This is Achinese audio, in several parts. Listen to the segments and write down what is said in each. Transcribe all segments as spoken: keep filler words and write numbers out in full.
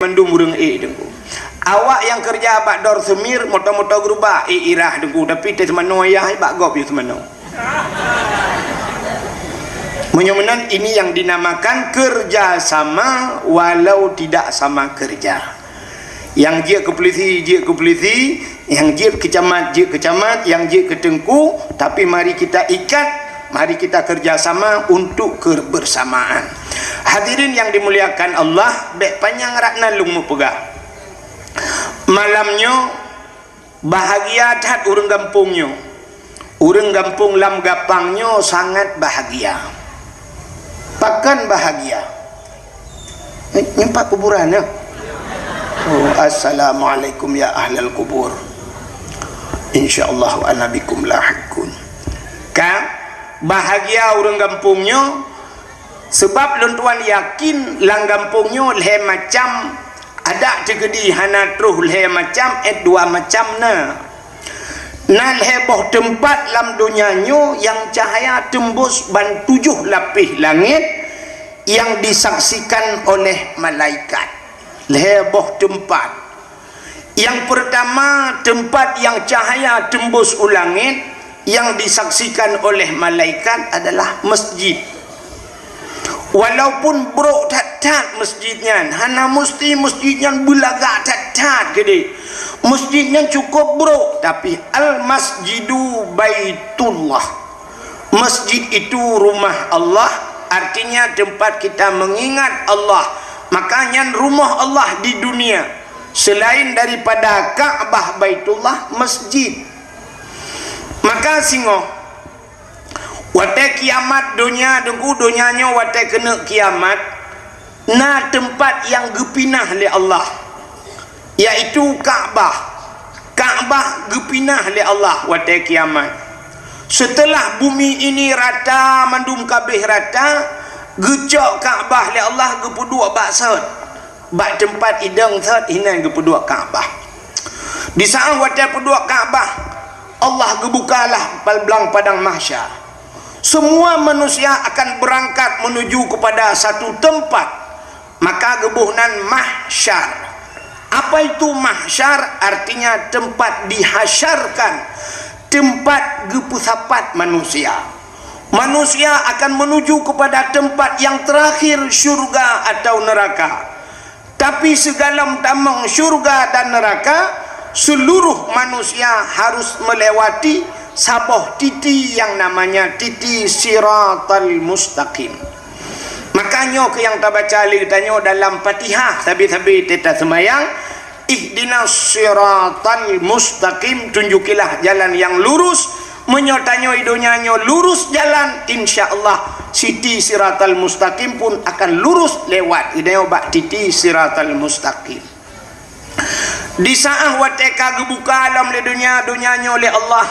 mandum ureuëng ék, Teungku. Awak nyang keureuja bak Dor Semir, moto-moto geurubah, ék irah, Teungku, tapi teuh seumanoe yah bak gob yue seumanoe. Meunyoe meunan, ini yang dinamakan kerja sama walau tidak sama kerja. Nyang jeuet keu polisi, jeuet keu polisi, nyang jeuet keu camat, jeuet keu camat, nyang jeuet keu teungku, tapi mari kita ikat, mari kita kerja sama untuk kebersamaan. Hadirin yang dimuliakan Allah, bék panyang rot nan lôn meupeugah. Malam nyoe, bahagia that ureuëng gampông nyoe. Ureuëng gampông Lam Gapang nyoe sangat bahagia. Pakon bahagia? Eh, nyoe pat kuburan, ya? Oh, assalamualaikum ya ahlal kubur. Insyaallah wa ana bikum lahiqun. Ka bahagia ureuëng gampông nyoe, sabab lôn tuan yakin lam gampông nyoe lhée macam adak teukeudi hana troh lhée macam, eh, dua macam na. Na lhée boh teumpat lam donya nyoe nyang cahya teumbus ban tujoh lapéh langét nyang disaksikan oleh malaikat. Lhée boh teumpat. Nyang peurtama, teumpat nyang cahya teumbus u langét nyang disaksikan oleh malaikat adalah masjid. Walaupun brok that-that masjid nyan, hana musti masjid nyan beulagak that-that keudeh. Masjid nyan cukup brok, tapi al-masjidu baitullah. Masjid itu rumah Allah, artinya tempat kita mengingat Allah. Maka nyan rumah Allah di dunia. Selain daripada Ka'bah Baitullah, masjid. Maka singoh, watée kiamat donya, Teungku, donya nyoe watée keuneuk kiamat, na teumpat nyang geupinah lé Allah, yaitu Ka'bah. Ka'bah geupinah lé Allah watée kiamat. Seuteulah bumi ini rata, mandum kabéh rata, geucok Ka'bah lé Allah geupeuduek bak sot. Bak teumpat idong sot hinan geupeuduek Ka'bah. Di saát watée peuduek Ka'bah, Allah geubukalah pal-, blang padang mahsyar. Semua manusia akan berangkat menuju kepada satu tempat, maka geuboh nan mahsyar. Apa itu mahsyar? Artinya tempat dihasyarkan, tempat geupeusapat manusia. Manusia akan menuju kepada tempat yang terakhir, syurga atau neraka. Tapi sigohlom tamong syurga dan neraka, seluruh manusia harus melewati saboh titi yang namanya titi Siratal Mustaqim. Maka nyoe keuh nyang tabaca lé geutanyoe dalam Fatihah, sabe-sabe teuta seumayang, Ihdinas siratal mustaqim, tunjukilah jalan yang lurus. Meunyoe tanyoe i donya nyoe lurus jalan, insya Allah siti siratal mustaqim pun akan lurus lewat. Geutanyoe bak titi siratal mustaqim. Di saát watée ka geubuka lom lé donya, donya nyoe lé Allah,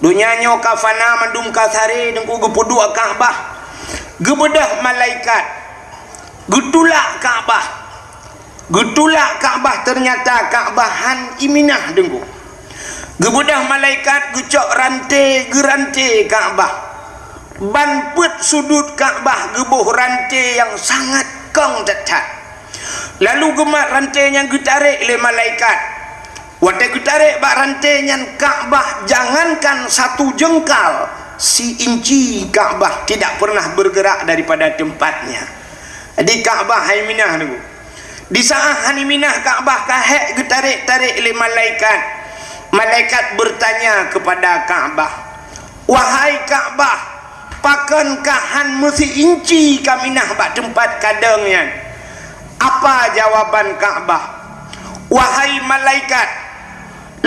donya nyoe ka fana, mandum ka saré, Teungku, geupeuduek Ka'bah, geubeudôh malaikat, geutulak Ka'bah. Geutulak Ka'bah, teunyata Ka'bah han iminah, Teungku. Geubeudôh malaikat, geucok ranté, geuranté Ka'bah. Ban peuet sudut Ka'bah geuboh ranté nyang sangat kong that-that. Lalu geumat ranté nyan geutarek lé malaikat. Watée geutarek bak ranté nyan, Ka'bah jangankan satu jengkal, si inci Ka'bah tidak pernah bergerak daripada tempatnya. Jadi Ka'bah han iminah, Teungku. Di saát han iminah Ka'bah, ka hék geutarek-tarek lé malaikat. Malaikat bertanya kepada Ka'bah, "Wahai Ka'bah, pakon ka han meusi inci kaminah bak teumpat kadong nyan?" Apa jawaban Ka'bah? "Wahai malaikat,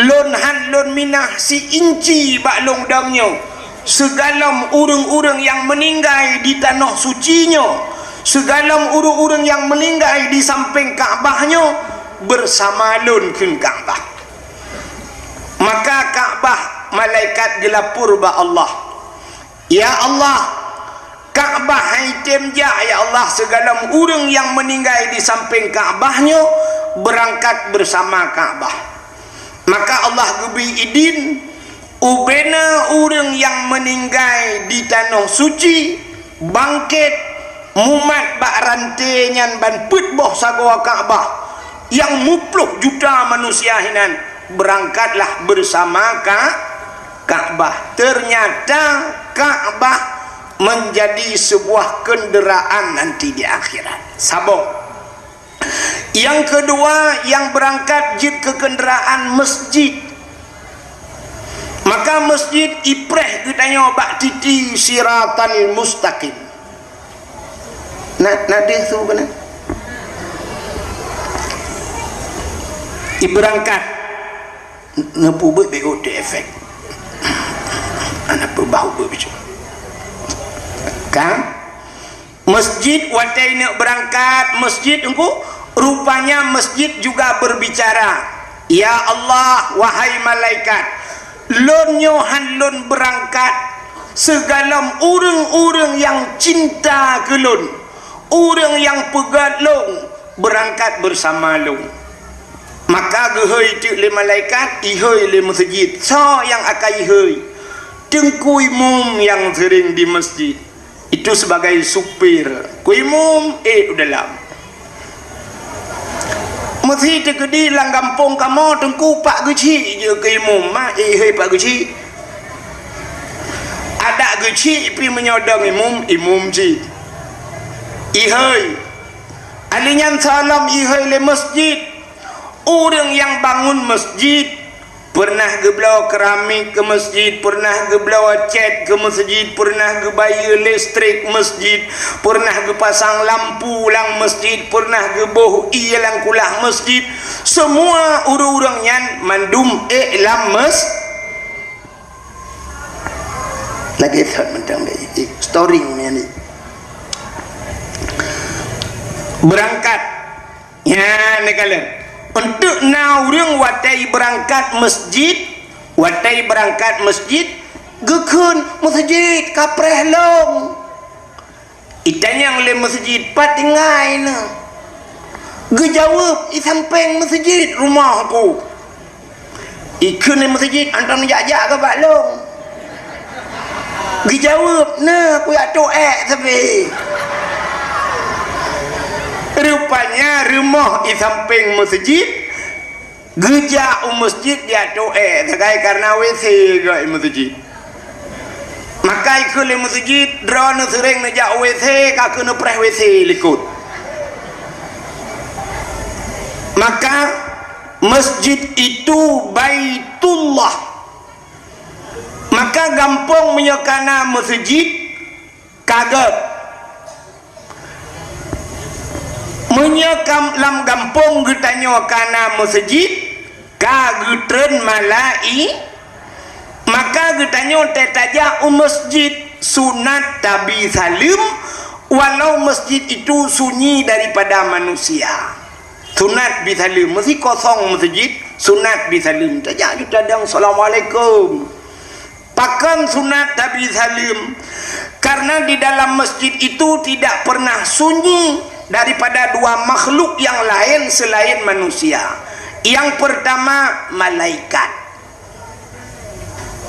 lôn han lôn minah si inci bak lôn dong nyoe. Sigohlom ureuëng-ureuëng nyang meuninggai di tanoh suci nyoe, sigohlom ureuëng-ureuëng nyang meuninggai di sampéng Ka'bah nyoe, beusama lôn," kheun Ka'bah. Maka Ka'bah, malaikat geulapor bak Allah, "Ya Allah, Ka'bah han item jak, ya Allah, sigohlom ureuëng nyang meuninggai di sampéng Ka'bah nyoe beurangkat beusama Ka'bah." Maka Allah geubri idin, ubena ureuëng nyang meuninggai di tanoh suci bangkét, mumat bak ranté nyan ban peuet boh sagoe Ka'bah, Nyang muplôh juta manusia hinan beurangkatlah beusama Ka-, Ka'bah. Ternyata Ka'bah menjadi sebuah kenderaan nanti di akhirat. Saboh. Nyang keudua, nyang beurangkat jeuet keu kenderaan masjid. Maka masjid ipreh geutanyoe bak titi siratal mustaqim. Na, na deuh su keunan? Ibeurangkat. Neupeubuet B O T efek. Anak peubah ubeuet bicu. Kan? Masjid watée neuk beurangkat masjid engku, rupanya masjid juga berbicara, "Ya Allah, wahai malaikat, lôn nyoe han lôn beurangkat, sigohlom ureuëng-ureuëng nyang cinta keu lôn, ureuëng nyang peugét lôn, beurangkat beusama lôn." Maka geuhôi teuk lé malaikat, ihôi lé meuseujid. Soe nyang akan ihôi? Teungku imum nyang seuring di masjid. Itu sebagai supir. Ku imum, ék u dalam. Meusi teukeudi lam gampông kamoe teungku pak geuchik jeuet keu imum, ma ék ihôi pak geuchik. Adak geuchik pih meunyoe dong imum, imum cit. Ihôi. Ahli nyan soe lom ihôi lé masjid. Ureuëng nyang bangun masjid, peureunah geubloe keramik keu masjid, peureunah geubloe cét keu masjid, peureunah geubayeue listrik masjid, peureunah geupasang lampu lam masjid, peureunah geuboh ié lam kulah masjid. Semua ureuëng-ureuëng nyan mandum ék lam mas-, Lagée that mantong deh, storing nyan ni. Beurangkat. Nyan neukalon. Untuk na ureuëng watée beurangkat masjid, watée beurangkat masjid, geukheun, "Meuseujid ka preh lom." Itanyong lé meuseujid, "Pat tinggai neuh?" Geujaweueb, "I sampéng meuseujid rumoh ku." Ikheun lé meuseujid, "Anton jak-jak keu bak lôn." Geujaweueb, "Neuh, kujak toh ék sabe." Rupanya rumoh i sampéng meuseujid, geujak u meuseujid jak toh ék sagai kareuna W C geuh i meuseujid. Maka ikheun lé meuseujid, "Droeneuh seuréng neujak W C, ka keuneuk preh W C likot." Maka masjid itu Baitullah. Maka gampông meunyoe ka na meuseujid, ka gét. Meunyoe kam-, lam gampông geutanyoe ka na meuseujid, ka geutreun malai-, maka geutanyoe teutajak u meuseujid, sunat tabi saleuem, walau masjid itu sunyi daripada manusia. Sunat bi saleuem, meusi kosong meuseujid, sunat bi saleuem. Tajak ju tadong, "Assalamualaikum." Pakon sunat tabi saleuem? Karena di dalam masjid itu tidak pernah sunyi daripada dua makhluk yang lain selain manusia. Yang pertama, malaikat.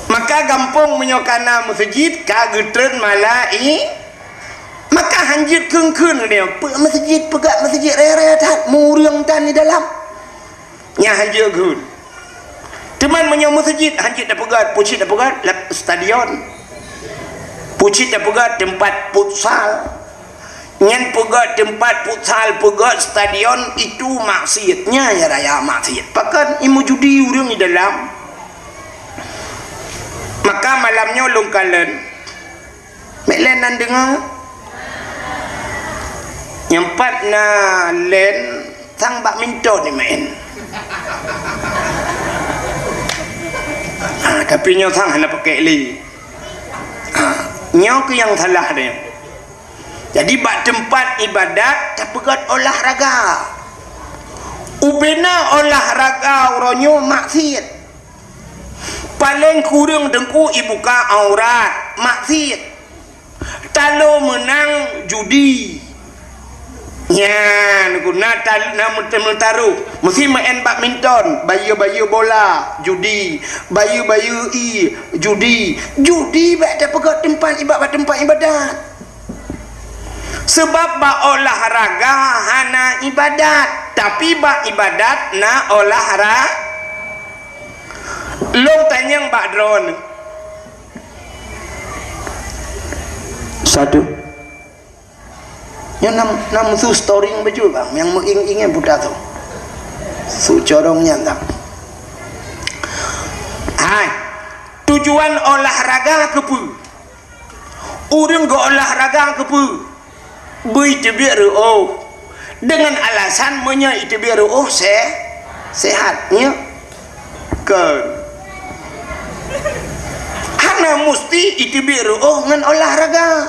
Maka gampông meunyoe ka na meuseujid, ka geutreun malai-, maka hanjeuet kheun-kheun nyoe, "Peue meuseujid, peugah meuseujid raya-raya that, mureueng tan di dalam." Nyan hanjeuet kheun. Teuma meunyoe meuseujid hanjeuet tapeugét, peue cit tapeugét lam stadion. Peue cit tapeugét teumpat futsal. Nyan peugét teumpat futsal, peugét stadion, itu maksiat. Nyan ya raya maksiat. Pakon, imum judi ureuëng di dalam. Maka malam nyoe lôn kalon. Mek lén nan deungoe? Nyang pat na lén sang badminton ni main. Ah, tapi nyoe sang hana pakai lé. Ah, nyoe keuh nyang salah deh. Jadi bak teumpat ibadat tapeugét olahraga. Ubena olahraga uroe nyoe maksiat. Paleng kureueng teungku ibuka aurat, maksiat. Talo meunang judi. Nyan, ku na tal-, na meut-, meutaroh. Meusi main badminton, bayeue-bayeue bola, judi. Bayeue-bayeue ie, judi. Judi bak tapeugét teumpat iba-, bak teumpat ibadat. Sabab bak olahraga hana ibadat, tapi bak ibadat na olahra-, lôn tanyong bak droeneuh. Satu. Nyoe nam, nam su storing beujeuet bang, nyang meuing-ingan buta tu. Su corong nyan tam. Hai, tujuan olahraga keupeue? Ureuëng geuolahraga keupeue? Beuteubiet reuôh. Deungon alasan meunyoe iteubiet reuôh se-, sehat, nyo? Kon. Hana musti iteubiet reuôh ngon olahraga.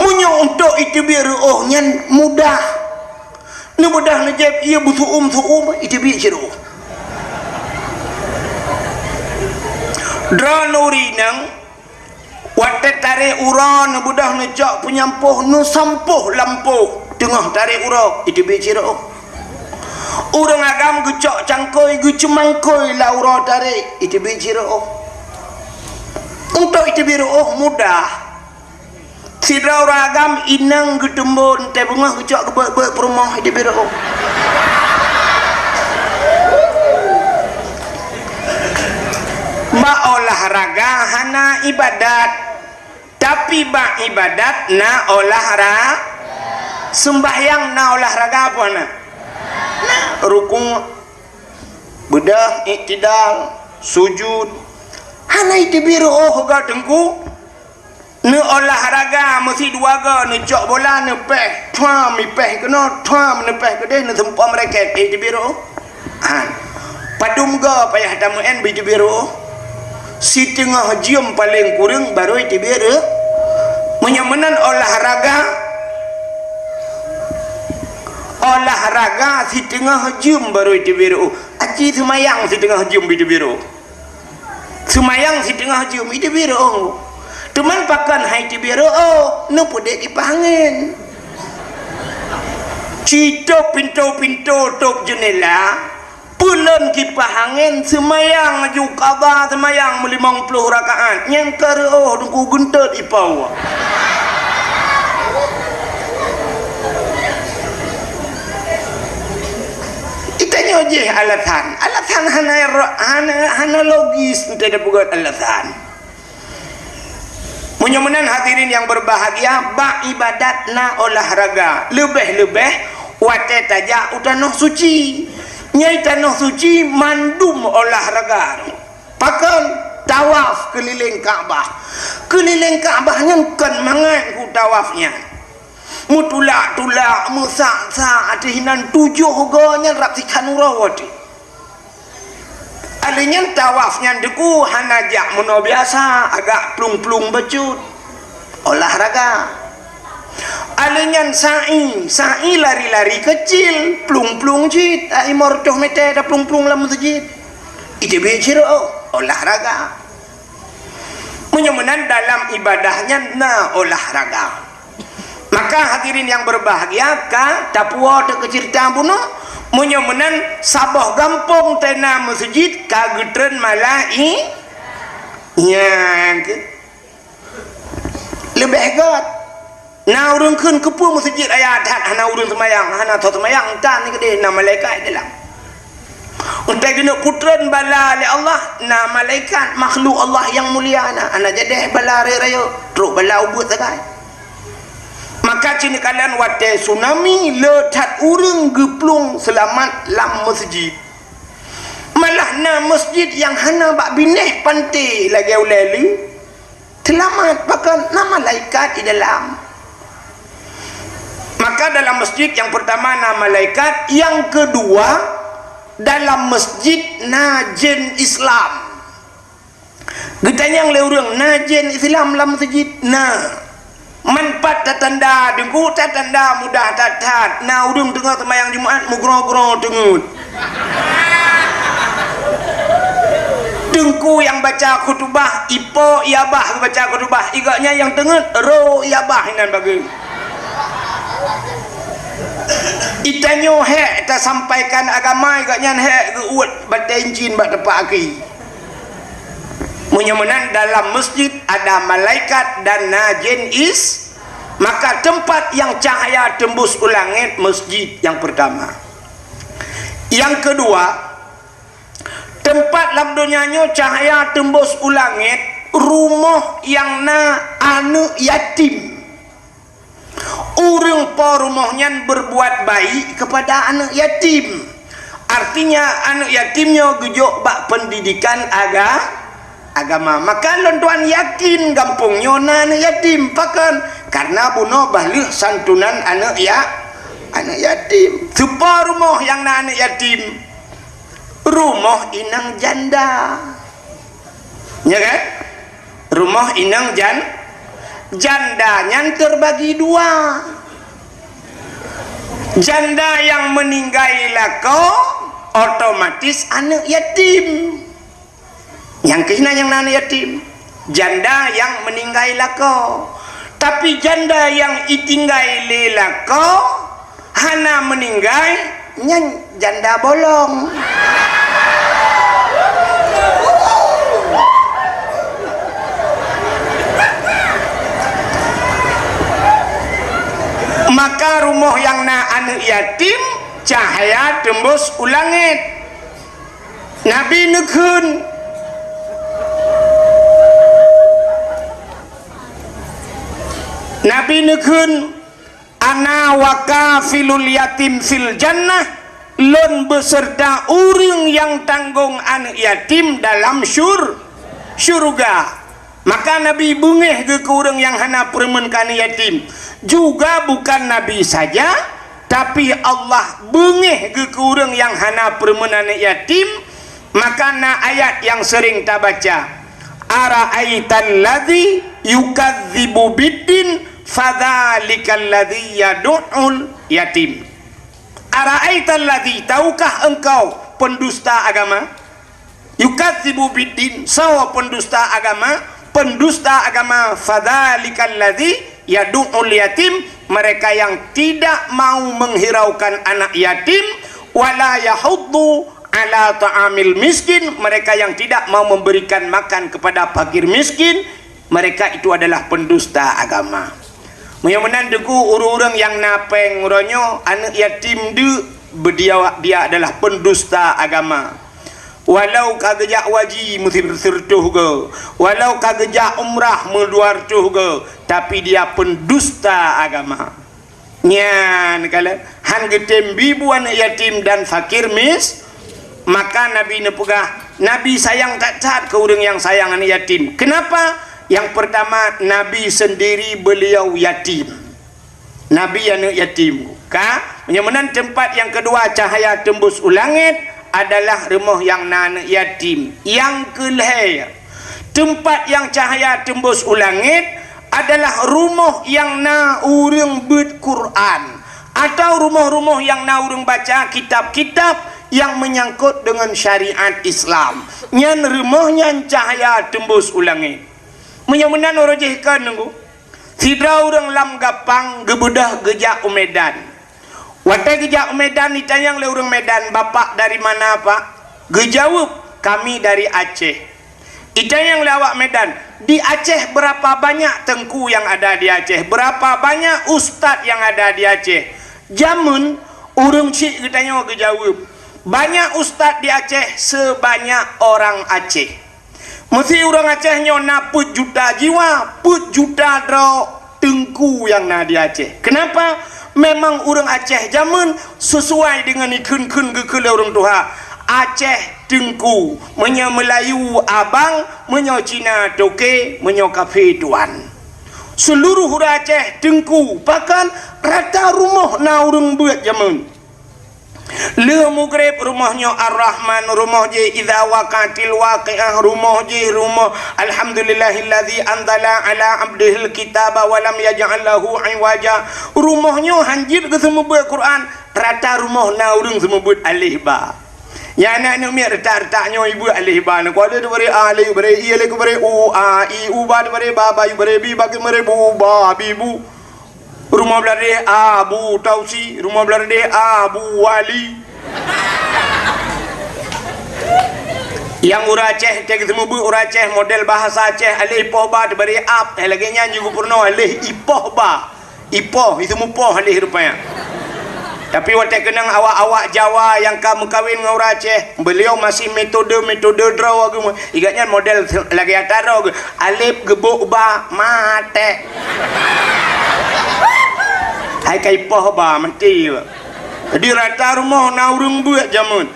Meunyoe untuk iteubiet reuôh nyan mudah. Neubeudôh neujép ié beusuum-suum, iteubiet cit reuôh. Droeneuh ureuëng inong, watée tarek uroe neubeudôh neucok peunyampôh, neusampôh lampôh teungoh tarek uroe, iteubiet cit reuôh. Ureuëng agam geucok cangkôi, geuceumangkôi lam uroe tarek, iteubiet cit reuôh. Untuk iteubiet reuôh mudah. Sidroe ureuëng agam inong geuteumbon teuh beungoh geucok geubeuet-beuet peurumoh di biro. Bak olahraga hana ibadat, tapi bak ibadat na olahra-, seumbahyang na olahraga apa na? Na rukuk, beudôh iktidal, sujud. Hana iteubiet reuôh geuh teungku. Neuolahraga meusidua goe, neucok bola, neupéh, thuam, ipéh keunoe, thuam, neupéh keudeh, neuseumpom raket, eh, iteubiet reuôh. Han. Padum goe payah tameu'en beu iteubiet reuôh? Siteungoh jeuem paleng kureueng barô iteubiet reuôh. Meunyoe meunan olahraga, olahraga siteungoh jeuem barô iteubiet reuôh. Aci seumayang siteungoh jeuem beu iteubiet reuôh. Seumayang siteungoh jeuem iteubiet reuôh. Teuma pakon hai teubiet reuôh, neupeudeh kipah angén. Citôb pintoe-pintoe, tôb jeunela, peulon kipah angén, seumayang laju kaba seumayang meulimong ploh rakaat. Nyan ka reuôh teungku geuntot ipoh. Itanyoe jih alasan. Alasan hana ro-, hana, hana logis, teupeugöt alasan. Meunyoe meunan hadirin yang berbahagia, bak ibadat na olahraga. Leubeh-leubeh watée tajak u tanoh suci. Nyai tanoh suci mandum olahraga. Pakon? Tawaf keulileng Ka'bah. Keulileng Ka'bah nyan kon mangat ku tawaf nyan. Meutulak-tulak, meusak-sak ateueh inan tujoh goe nyan rab sikhan uroe teuh. Alèh nyan tawaf nyan teungku hana jak meunoe biasa, agak plueng-plueng bacut. Olahraga. Alèh nyan sa'i, sa'i lari-lari keucil, plueng-plueng cit, ai limong reutôh meter taplueng-plueng lam meuseujid. Iteubiet cit reuôh, olahraga. Meunyoe meunan dalam ibadah nyan na olahraga. Maka hadirin yang berbahagia, ka tapuwoe teuh keu ceurita bunoe, meunyoe meunan saboh gampông teuh na meuseujid ka geutreun malai-, nyan keuh. Leubeh göt. Na ureuëng kheun keupeue meuseujid raya that hana ureuëng seumayang, hana soe seumayang, tan keudeh na malaikat di dalam. Utai keuneuk peutreun bala lé Allah, na malaikat makhluk Allah nyang mulia na, hana jadeh bala rayeuk-rayeuk, trok bala ubeut sagai. Maka ci neukalon watée tsunami le that ureuëng geuplueng seulamat lam meuseujid. Malah na meuseujid nyang hana bak binéh panté lagée ulée lé. Seulamat, pakon? Na malaikat di dalam. Maka dalam masjid yang pertama na malaikat, yang kedua dalam masjid na jén Islam. Geutanyong lé ureuëng, na jén Islam lam masjid? Na. Man pat tatanda, teungku, tatanda mudah that-that. Na ureuëng teungoh seumayang Jumat meugroe-groe teungeut. Teungku nyang baca khutubah, ipo i abah geubaca khutubah, i gobnyan nyang teungeut, ro i abah inan bagoe. Itanyoe hék tasampaikan agama, i gobnyan hék geuuet batée incin bak teumpat aki. Meunyoe meunan dalam masjid ada malaikat dan na jén is-, Maka teumpat nyang cahya teumbus u langét, masjid nyang peurtama. Nyang keudua, teumpat lam donya nyoe cahya teumbus u langét, rumoh nyang na aneuëk yatim. Ureuëng po rumoh nyan beurbuat baik keupada aneuëk yatim. Artinya, aneuëk yatim nyoe geujok bak peundidikan aga-, agama. Maka lôn tuan yakin gampông nyoe na aneuëk yatim. Pakon? Karena bunoe bah lheueh santunan aneuëk ya-, aneuëk yatim. Soe po rumoh nyang na aneuëk yatim? Rumoh inong janda. Ya kan? Rumoh inong jan-, janda nyan teurbagi dua. Janda nyang meuninggai lakoe, otomatis aneuëk yatim. Nyang keuh na nyang na aneuëk yatim. Janda nyang meuninggai lakoe. Tapi janda nyang itinggai lé lakoe, hana meuninggai, nyan janda bolong. Maka rumoh nyang na aneuëk yatim, cahya teumbus u langét. Nabi neukheun, Nabi neukheun, "Ana wa kafilul yatim fil jannah," lôn beuseurta ureuëng nyang tanggong aneuëk yatim dalam syur-, syurga. Maka Nabi beungéh geuh keu ureuëng nyang hana peureumeun keu aneuëk yatim. Juga bukan Nabi saja, tapi Allah beungéh geuh keu ureuëng nyang hana peureumeun aneuëk yatim. Maka na ayat nyang seuring tabaca, "Ara'aital ladzi yukadzibu biddin, fadzalikal ladzi yadu'ul yatim." "Ara'aital ladzi," tahukah engkau pendusta agama? "Yukadzibu biddin," soe pendusta agama? Pendusta agama, "fadzalikal ladzi yadu'ul yatim," mereka yang tidak mau menghiraukan anak yatim, "wala yahuddu ala ta'amil miskin," mereka yang tidak mau memberikan makan kepada fakir miskin, mereka itu adalah pendusta agama. Meunyoe meunan Teungku, ureuëng-ureuëng nyang na péng uroe nyoe, aneuëk yatim deuk, dia, dia adalah pendusta agama. Walau ka geujak haji meusireutoh goe, walau ka geujak umrah meudua reutôh goe, tapi dia pendusta agama. Nyan kalon, han geutem bi bu aneuëk yatim dan fakir mis-, maka Nabi neupeugah, Nabi sayang that-that keu ureuëng nyang sayang aneuëk yatim. Kenapa? Yang pertama, Nabi sendiri beliau yatim. Nabi aneuëk yatim. Ka? Meunyoe meunan teumpat nyang keudua cahya teumbus u langét adalah rumoh nyang na aneuëk yatim. Nyang keulhée, teumpat nyang cahya teumbus u langét adalah rumoh nyang na ureuëng beuet Quran, atau rumoh-rumoh nyang na ureuëng baca kitab-kitab nyang meunyangkot deungon syariat Islam. Nyan rumoh nyan cahya teumbus u langét. Meunyoe meunan uroe jih kon Teungku, sidroe ureuëng lam Gampang geubeudôh geujak u Medan. Watée geujak u Medan, itanyong lé ureuëng Medan, "Bapak dari mana, Pak?" Geujaweueb, "Kami dari Aceh." Itanyong lé awak Medan, "Di Aceh berapa banyak teungku yang ada di Aceh? Berapa banyak ustaz yang ada di Aceh?" Jameun ureuëng chik geutanyoe geujaweueb, "Banyak ustaz di Aceh sebanyak orang Aceh." Meusé ureuëng Aceh nyoe na peuet juta jiwa, peuet juta droe teungku nyang na di Aceh. Kenapa? Memang ureuëng Aceh jameun sesuai deungon ikheun-kheun geukheun lé ureuëng tuha. Aceh teungku, meunyoe Meulayu abang, meunyoe Cina toke, meunyoe kafé tuan. Seuluruh ureuëng Aceh teungku, bahkan rata rumoh na ureuëng beuet jameun. Lheueh mugreb rumoh nyoe Ar-Rahman, rumoh jih Idza Waqa'atil Waqi'ah, rumoh jih rumoh Alhamdulillahilladzi anzala ala abdihil kitaba wa lam yaj'al lahu iwaja. Rumoh nyoe hanjeuet geuseumeubeuet Quran, rata rumoh na ureuëng seumeubeuet alif ba. Nyan aneuk-aneuk miet rata-rata nyoe ibeuet alif ba. Nyoe kuala teubri a, alif bri i, alif bri u, a, i, u ba teubri ba, ba i bri bi, ba ki bri bu, ba, bi bu. Rumoh Bladeh Abu Tausi, rumoh Bladeh Abu Wali. Nyang ureuëng Aceh, teuka seumeubeuet ureuëng Aceh model bahasa Aceh, aleh ipoh ba teubari ap, eh, lagée nyan jih geupeurunoe aleh ipoh ba. Ipoh, itu mupoh leh rupanya. Tapi watée keunong awak-awak Jawa nyang ka meukawen ngon ureuëng Aceh, beliau masih metode-metode droe geuh. Igat nyan model lagée atra droe geuh. Alif geubok ba, maté. Hai ka ipoh ba, mati. Jadi rata rumoh na ureuëng beuet jameun.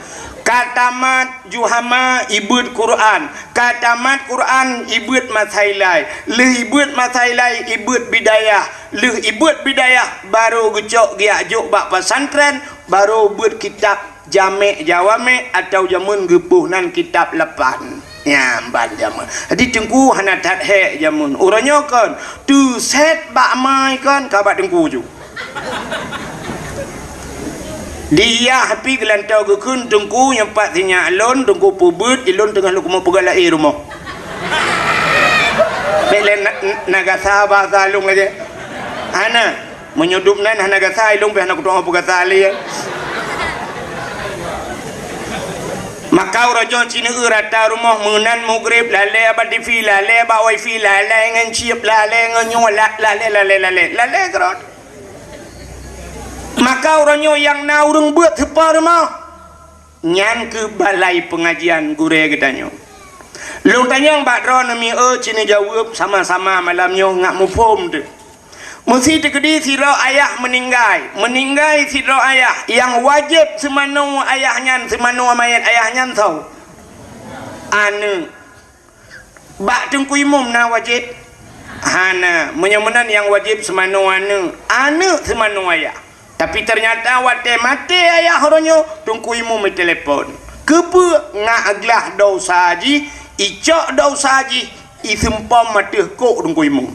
Ka tamat ju hama ibeuet Quran, ka tamat Quran ibeuet masailai, lheueh ibeuet masailai ibeuet bidayah, lheueh ibeuet bidayah barô geucok geujak jok bak pesantren, barô beuet kitab Jamek Jawamek atau jameun geupoh nan kitab lapan. Nyan ban jameun. Jadi teungku hana that hék jameun. Uroe nyoe kon, teusét bak mai kon ka bak teungku ju. Diyah pih geulantoe geukheun teungku nyang pat sinyak lôn, teungku peubeuet, ilôn teungoh lôn keumeung peugah laén rumoh. Bék lé na-, na gasa bahasa lôn aja. Hana. Meunyoe dum nan hana gasa, ilôn pih hana kutu'oh peugasa lé. Maka uroe nyoe ci neueu rata rumoh meunan mugreb, lalé bak T V, lalé bak wifi, lalé ngon chip, lalé ngon nyoe, la-, lalé, lalé, lalé, lalé keudroe. Maka uroe nyoe nyang na ureuëng beuet teupeue rumoh, nyan keuh balai peungajian gurée geutanyoe. Lôn tanyong bak droeneuh mieu ci neujaweueb sama-sama malam nyoe ngat muphom teuh. Meusi teukeudi sidroe ayah meuninggai, meuninggai sidroe ayah, nyang wajéb seumanoe ayah nyan, seumanoe manyét ayah nyan soe? Aneuëk. Bak teungku imum na wajéb? Hana. Meunyoe meunan nyang wajéb seumanoe aneuëk, aneuëk seumanoe ayah. Tapi teunyata watée maté ayah uroe nyoe, teungku imum itelepon. Keupeue? Ngat glah dosa jih, icok dosa jih, iseumpom ateueh kok teungku imum.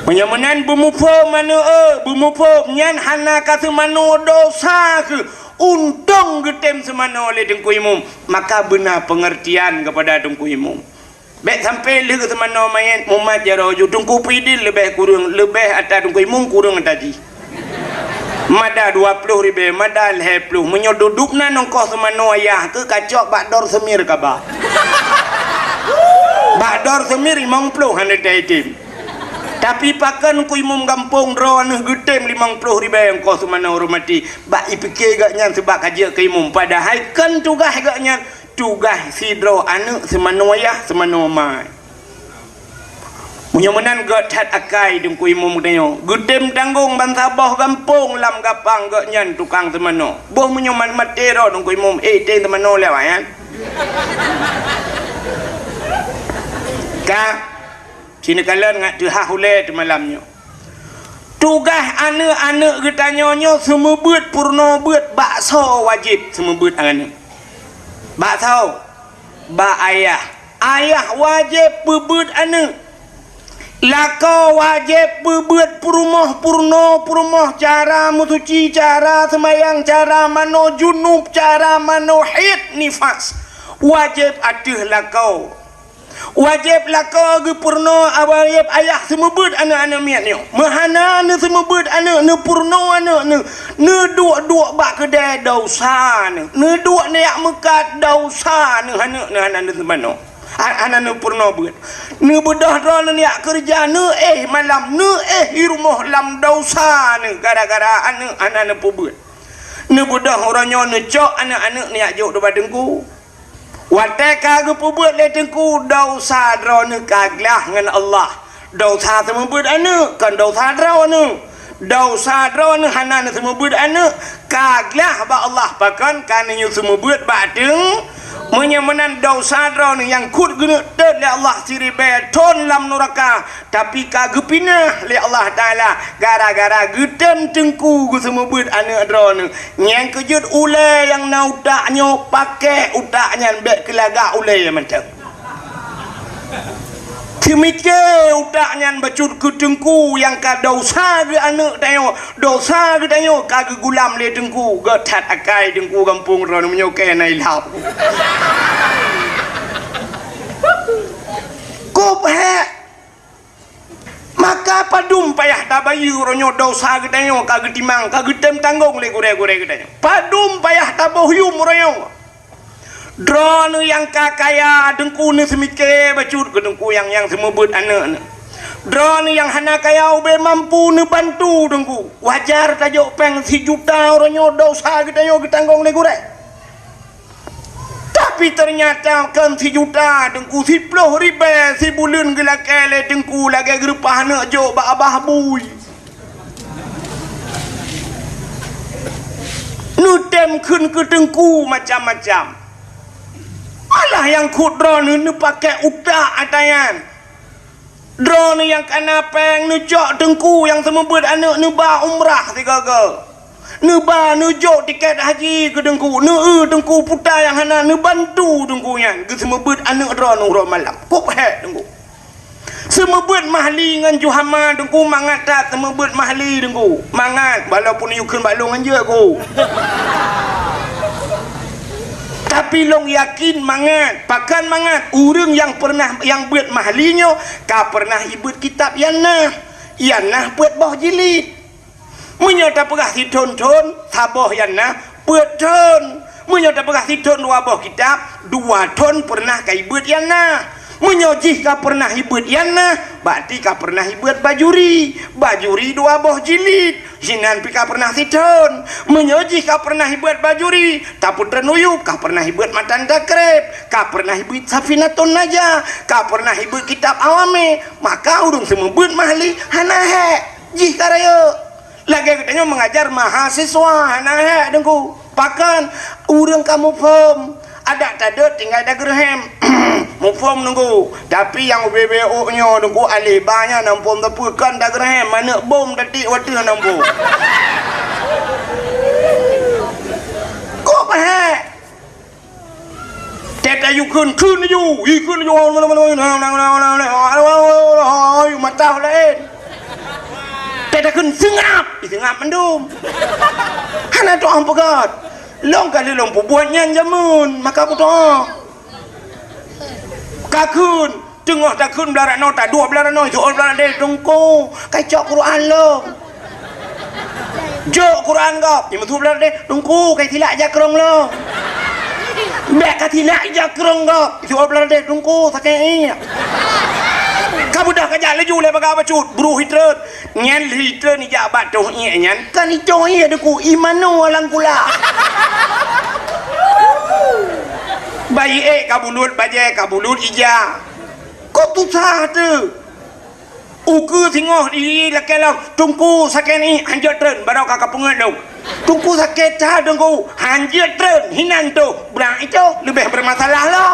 Meunyoe meunan beumuphom aneuëk, beumuphom nyan hana ka seumanoe dosa keuh. Untông geutem seumanoe lé teungku imum, maka beuna peungeurtian keupada teungku imum. Bék sampoe lheueh seumanoe manyét mumat jaroe ju teungku pidin leubeh kureueng, leubeh atra teungku imum kureueng atra jih. Mada dua ploh ribée, mada lhée ploh. Meunyoe duduek nan ongkoh seumanoe ayah keuh kacok bak dor seumir kaba. Bak dor seumir limong ploh hana taitem. Tapi pakon teungku imum gampông droeneuh geutem limong ploh ribée ongkoh seumanoe ureuëng maté? Bak ipike gobnyan seubab ka jeuet keu imum, padahai kon tugaih gobnyan, tugaih sidroe aneuëk seumanoe yah seumanoe mai. Meunyoe meunan gét that akai teungku imum geutanyoe, geutem tanggong bansaboh gampông lam gapang gobnyan tukang seumanoe. Boh meunyoe ma-, maté droe teungku imum, eh, tem seumanoe lé awaknyan. Ka, sineuk kalon ngat teuhah ulée teumalam nyoe. Tugaih aneuëk-aneuëk geutanyoe nyoe seumeubeuet peurunoe beuet bak soe wajéb seumeubeuet aneuëk? Bak soe? Bak ayah. Ayah wajéb peubeuet aneuëk. Lakoe wajéb peubeuet peurumoh, peurunoe, peurumoh, cara meusuci, cara seumayang, cara manoe junub, cara manoe haid nifas. Wajéb ateueh lakoe. Wajéb lakoe geupeurunoe, wajéb ayah seumeubeuet aneuëk-aneuëk miet nyoe. Meuhana neuseumeubeuet aneuëk, neupeurunoe aneuëk neuh, neuduek-duek bak keudée dosa neuh, neuduek neujak meukat dosa neuh, aneuëk neuh hana neuseumanoe, ha-, hana neupeurunoe beuet. Neubeudôh droeneuh neujak keureuja, neuéh malam, neuéh i rumoh lam dosa neuh gara-gara aneuëk hana neupeubeuet. Neubeudôh uroe nyoe neucok aneuëk-aneuëk neujak jok ubak teungku. Watée ka geupeubeuet lé teungku, dosa droeneuh ka glah ngon Allah. Dosa seumeubeuet aneuëk, kon dosa droeneuh. Dosa droeneuh hana neuseumeubeuet aneuëk, ka glah bak Allah pakon ka neunyoe seumeubeuet bak teung. Meunyoe meunan dosa droeneuh nyang kut geuneuk tôt lé Allah siribée thon lam nuraka, tapi ka geupinah lé Allah Taala gara-gara geutem teungku geuseumeubeuet aneuëk droeneuh. Nyang keujeuet ulée nyang na utak nyoe, pakék utak nyan bék keu lagak ulée mantong. Teumike utak nyan bacut keu teungku nyang ka dosa geuh aneuëk tanyoe, dosa geuh tanyoe ka geugulam lé teungku, gét that akai teungku gampông droeneuh meunyoe keu na ilham. Kop hék. Maka padum payah tabayeue uroe nyoe dosa geutanyoe ka geutimang, ka geutem tanggong lé gurée-gurée geutanyoe. Padum payah taboh yuem uroe nyoe. Droeneuh nyang ka kaya, teungku neuseumike bacut keu teungku nyang, nyang seumeubeuet aneuëk neuh. Droeneuh nyang hana kaya ubé mampu neubantu Teungku. Wajar tajok péng sijuta uroe nyoe, dosa geutanyoe geutanggong lé gurée. Tapi teunyata kon sijuta Teungku, siploh ribée sibuleuen geulakée lé Teungku lagée geureupah aneuk jok bak abah bui. Neutem kheun keu Teungku macam-macam. Malah nyang kheun droeneuh neupakée utak ata nyan. Droeneuh nyang kana péng neucok Teungku nyang seumeubeuet aneuk neuba umrah sigoe-goe. Neuba neujok tiket haji keu Teungku, neueu Teungku puta nyang hana, neubantu Teungku nyan geuseumeubeuet aneuk droeneuh uroe malam. Kok hék Teungku. Seumeubeuet mahli ngon juhama Teungku, mangat that seumeubeuet mahli Teungku. Mangat, walaupun yue kheun bak lôn ngon jeuet ku. Tapi lôn yakin mangat, pakon mangat, ureuëng nyang peureunah nyang beuet mahli nyoe ka peureunah ibeuet kitab Yannah. Yannah peuet boh jilid. Meunyoe tapeugah sithon-thon, saboh Yannah peuet thon. Meunyoe tapeugah sithon dua boh kitab, dua thon peureunah ka ibeuet Yannah. Meunyoe jih ka peureunah ibeuet Yannah, berarti ka peureunah ibeuet Bajuri. Bajuri dua boh jilid, sinan pih ka peureunah sithon. Meunyoe jih ka peureunah ibeuet Bajuri, tapeutreun uyueb, ka peureunah ibeuet Matan Takrib, ka peureunah ibeuet Safinatun Najah, ka peureunah ibeuet kitab Awame, maka ureuëng seumeubeuet mahli hana hék. Jih ka rayeuk. Lagée geutanyoe meungajar mahasiswa hana hék Teungku. Pakon? Ureuëng ka muphom. Adak tadeuet tinggai dageureuhem. Muphom Teungku. Tapi nyang ubé-bé ôk nyoe Teungku, aleh ba nyan na muphom teupeu kon dageureuhem, manök bom tatik watée na muphom. Kok hék? Tét ayue kheun, kheun laju, ih, kheun laju, mata laén. Tét takheun seungab, ih, seungab mandum. Hana tu'oh peugét. Lôn ka lheueh lôn peubuet nyan jameun, maka kutu'oh. Ka kheun, teungoh takheun blah ranoe, taduek blah ranoe, jok blah ranoe, Teungku, ka cok Quran lom. Jok Quran gob, nyang meutuek blah ranoe, Teungku, ka silak jakrong lom. Bèk ka silak jakrong gob, jok blah ranoe, Teungku, sakét ié. Ka beudôh ka jak laju lé bagah bacut, bruh itreun. Nyan lheuh itreun ijak bak toh ié nyan, kan itoh ié Teungku, imanu alang kula. Bayi ék ka bulut, bajée ka bulut ija. Kok tusah teuh? Ukeue singoh di lakée lom, Teungku sakét ié, hanjeuet treun, baroe ka kapeungét lom. Teungku sakét that Teungku, hanjeuet treun, hinan toh, brat itoh leubeh beumasalah lom.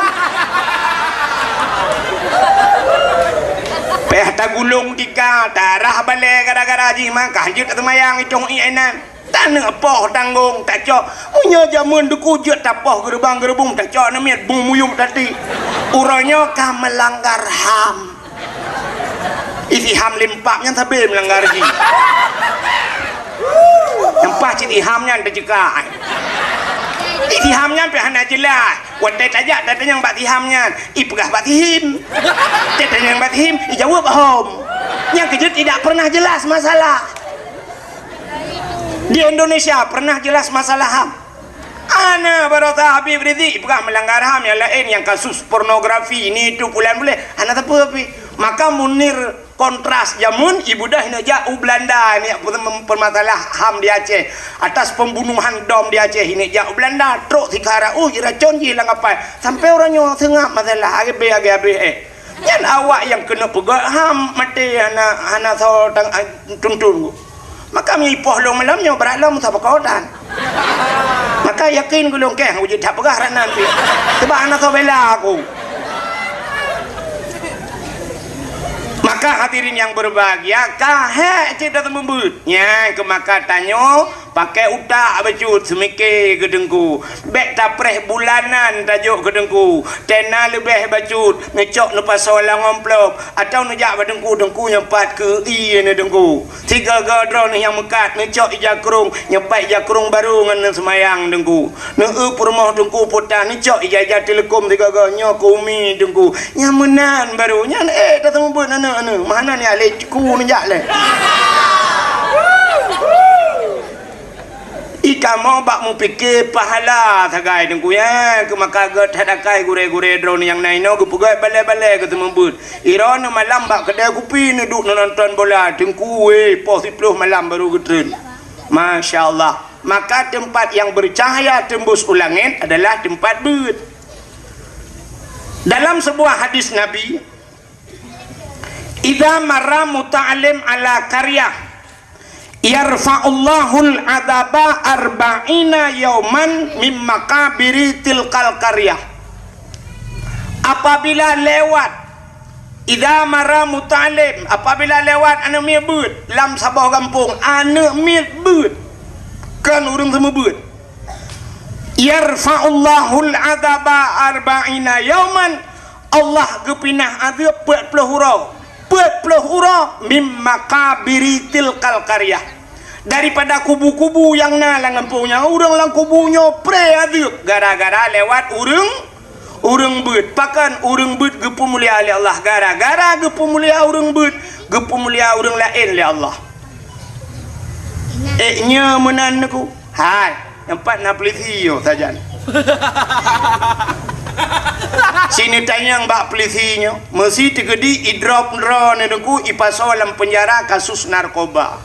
Payah tagulong tika, tarah balée gara-gara jih maka hanjeuet taseumayang itoh ié nan. Taneuk poh tanggong tacok. Meunyoe jameun Teungku jeuet tapoh geureubang-geureubong tacok neumiet bung muyueb tati. Uroe nyoe ka meulanggar ham. Isi ham limpak nyan sabe meulanggar jih. Nyang paih cit iham nyan teuceuka. Isi ham nyan pih hana jeulaih. Watée tajak tatanyong bak siham nyan, ipeugah bak sihim. Tatanyong bak sihim, ijaweueb hom. Nyang keujeuet tidak pernah jelas masalah. Di Indonesia pernah jelas masalah ham? Ana baroesa Habib Rizik peugah meulanggar ham nyang laén, nyang kasus pornografi, ini itu pulan buleh. Ana teupeu pi. Maka Munir kontras jameun ibudah neujak u Belanda neujak peumasalah ham di Aceh. Atas pembunuhan dom di Aceh neujak u Belanda, trok sikara uh iracon jih lam kapai. Sampai uroe nyoe seungab masalah agée abéh agée abéh eh. Nyan awak nyang keuneuk peugét ham maté hana, hana soe tang, ah, tuntun ku. Maka mi poh lôn malam nyoe brat lom sabokotan. Maka yakin gulong keh uji that peugah ranan pih. Sebab hana soe bela aku. Maka hadirin yang berbahagia, ka hék cit dah teumeubeut. Nyan keu maka tanyoe Pakai utak bacut seumike keu Teungku. Bék tapreh bulanan tajok keu Teungku. Tena leubeh bacut neucok neupasoe lam amplop atawa neujak bak Teungku, Teungku nyoe pat keu ié neuh Teungku. Sigoe-goe droeneuh nyang meukat neucok ija krong, nyoe pat ija krong barô ngon neuseumayang Teungku. Neueu peurumoh Teungku puta neucok ija-ija teuleukom sigoe-goe nyoe keu umi Teungku. Nyang meunan barô nyan éh tateumeubeut aneuk-aneuk. Meuhana nyan lé ku neujak lé. Kamoe bak mupike pahala sagai Teungku, ya. Keu maka gét that akai gurée-gurée droeneuh nyang na inoe geupeugét balée-balée geuteumeubeut. Droeneuh malam bak keudée kupi neuduek neunonton bola Teungku, wéh, poh siplôh malam barô geutreun. Masya Allah. Maka teumpat nyang beucahaya teumbus u langét adalah teumpat beuet. Dalam sebuah hadis Nabi, "Idza marra muta'allim ala qaryah, yarfa'ullahul adzaba arba'ina yauman mim maqabiri tilkal qaryah." Apabila lewat, idza marra muta'allim, apabila lewat aneuëk miet beuet lam saboh gampông, aneuëk miet beuet, kon ureuëng seumeubeuet, "Yarfa'ullahul adzaba arba'ina yauman," Allah geupinah azeueb peuet ploh uroe, peuet ploh uroe, "mim maqabiri tilkal qaryah," daripada kubu-kubu nyang na lam gampông nyan. Ureuëng lam kubu nyoe pré azeueb gara-gara lewat ureuëng, ureuëng beuet. Pakon ureuëng beuet geupeumulia lé Allah? Gara-gara geupeumulia ureuëng beuet, geupeumulia ureuëng laén lé Allah. Ék nyoe meunan Teungku? Hai, nyoe pat na peulisi yo sajan. Sineutanyong bak peulisi nyoe, meusi teukeudi idrop droeneuh Teungku, ipasoe lam peunjara kasus narkoba.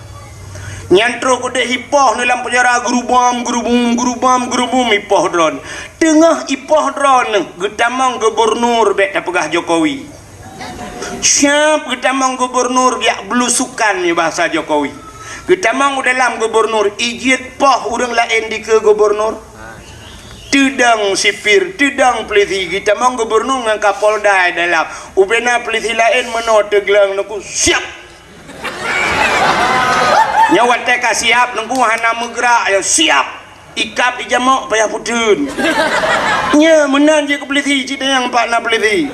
Nyan troh keudeh ipoh neuh lam peunjara, geurubom, geurubum, geurubom, geurubum ipoh droeneuh. Teungoh ipoh droeneuh geutamong gubernur, bék tapeugah Jokowi. Siab geutamong gubernur jak belusukan nyoe bahasa Jokowi. Geutamong u dalam gubernur, ijeuet poh ureuëng laén dikeue gubernur. Teudong sipir, teudong peulisi, geutamong gubernur ngon Kapolda dalam. Ubena peulisi laén meunoe teugleng Teungku, siab. Nyoe watée ka siab Teungku hana meugrak, ya siab. Ikab ijamok payah puteun. Nyoe meunan jeuet keu peulisi, cit nyang pat na peulisi.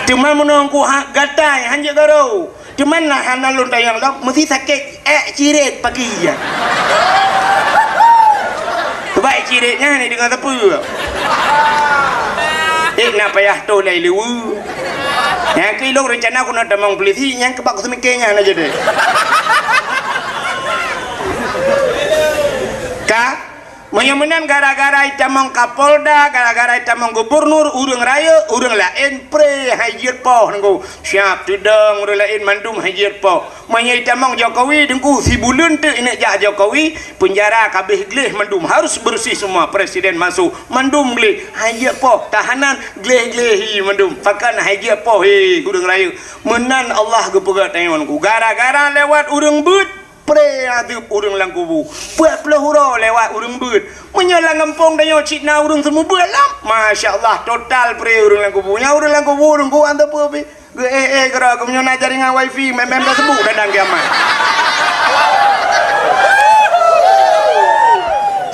Teuma meunong ku hak gatai han jeuet garo. Teuma na hana lôn tanyong lom, meusi sakét ék cirét pagi nyan. Bah ék cirét nyan ni deungon sapeue? Ék na payah toh lé leue. Nyang keu ilong rencana ku na tamong peulisi, nyang keubak ku seumiké nyan aja deh. Ka? Meunyoe meunan gara-gara itamong Kapolda, gara-gara itamong gubernur, ureuëng rayeuk, ureuëng laén pré hai jeuet poh Teungku. Siab teudong ureuëng laén mandum hai jeuet poh. Meunyoe itamong Jokowi Teungku, sibuleuen teuk ineuk jak Jokowi, peunjara ka abéh gleh mandum, harus bersih semua, presiden masuk, mandum gleh, hai jeuet poh, tahanan gleh-gleh hi mandum. Pakon hai jeuet poh, he, ureuëng rayeuk. Meunan Allah geupeugah tanyoe Teungku. Gara-gara lewat ureuëng beuet, pré azeueb ureuëng lam kubu. Peuet ploh uroe lewat ureuëng beuet. Meunyoe lam gampông tanyoe cit na ureuëng seumeubeuet lom, masya Allah, total pré ureuëng lam kubu. Nyan ureuëng lam kubu, ureuëng kubu hana peue pih. Geu-éh-éh keudroe, geumeunyoe na jaringan wifi, mé-mé taseubu dadang kiamat.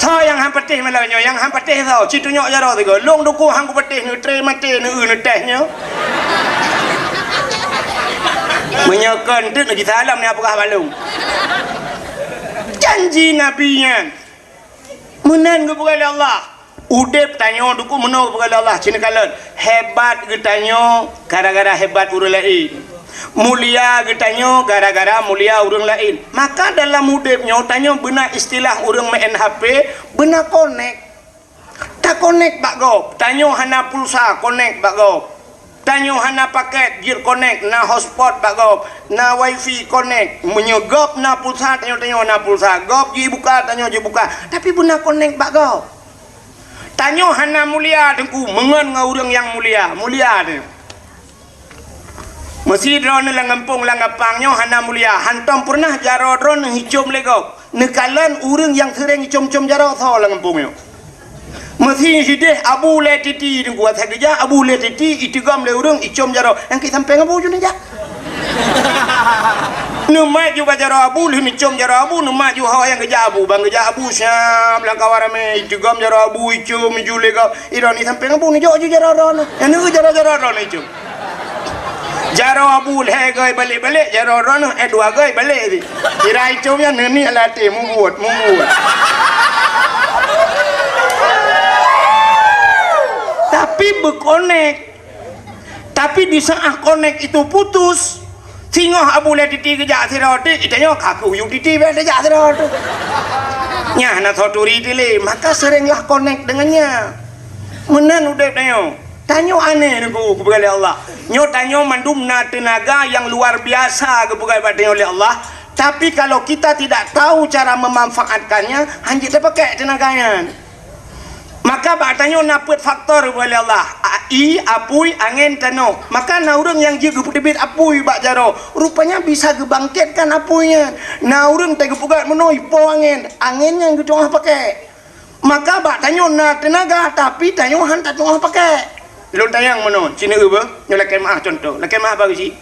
Soe nyang han patéh malam nyoe, nyang han patéh soe, ci tunyok jaroe sigoe. Lôn Teungku han kupatéh, neutré maté, neueu neutéh nyoe. Meunyoe kon teuk neuji salam ni peugah bak lôn. Janji Nabi nyan. Meunan geupeugah lé Allah. Udeb tanyoe Teungku meunoe geupeugah lé Allah, ci neukalon. Hebat geutanyoe gara-gara hebat ureuëng laén. Mulia geutanyoe gara-gara mulia ureuëng laén. Maka dalam udeb nyoe tanyoe beuna istilah ureuëng meu'en H P, beuna konek. Takonek bak gob, tanyoe hana pulsa, konek bak gob. Tanyoe hana paket, jeuet konek, na hotspot bak gob, na wifi, konek. Meunyoe gob na pulsa, tanyoe, tanyoe na pulsa. Gob jibuka, tanyoe jibuka. Tapi beuna konek bak gob. Tanyoe hana mulia Teungku, meungon ngon ureuëng nyang mulia, mulia tanyoe. Meusi droeneuh lam gampông lam gapang nyoe hana mulia, hantom peureunah jaroe droeneuh icom lé gob. Neukalon ureuëng nyang seuréng icom-com jaroe soe lam gampông nyoe. Meusi sideh Abu Lé Titi Teungku, asai geujak Abu Lé Titi iteugom lé ureuëng icom jaroe, nyang keu sampéng Abu ju neujak. Neumat ju bak jaroe Abu, lheueh neucom jaroe Abu, neumat ju ho nyang geujak Abu. Ban geujak Abu siab lam kawan ramé, iteugom jaroe Abu, icom ju lé gob. Droeneuh sampéng Abu neujok ju jaroe droeneuh. Nyang neueu jaroe-jaroe droeneuh icom. Jaroe Abu lhée göi balek-balek, jaroe droeneuh éh dua göi balek di. Kira icom nyan neuniek lam até mubuet, mubuet. Tapi beukonek. Tapi di saat konek itu putus, singoh Abu Lé Titi geujak sidroe teuk, geutanyoe ka keuh yue Titi bék tajak sidroe teuk. Nyan hana soe turi dilèe, maka seurenglah connect deungon nyan. Meunan udép tanyoe. Tanyoe aneh Teungku, geupeugah lé Allah. Nyoe tanyoe mandum na teunaga nyang luar biasa geupeugah bak tanyoe lé Allah. Tapi kalau kita tidak tahu cara memanfaatkannya, hanjeuet tapakèk teunaga nyan. Maka bak tanyoe na peuet faktor geupeugah lé Allah. A-, ie, apui, angén, tanoh. Maka na ureueng nyang jeuet geupeuteubiet apui bak jaroe. Rupanya bisa geubangkitkan apui nyan. Na ureueng teuh geupeugah meunoe ipo angén. Angén nyan geutu'oh pakèk. Maka bak tanyoe na teunaga, tapi tanyoe han tatu'oh pakèk. Lôn tanyong meunoe, sineuk beuh, nyoe lakèe meu'ah contoh. Lakèe meu'ah pageue syiek.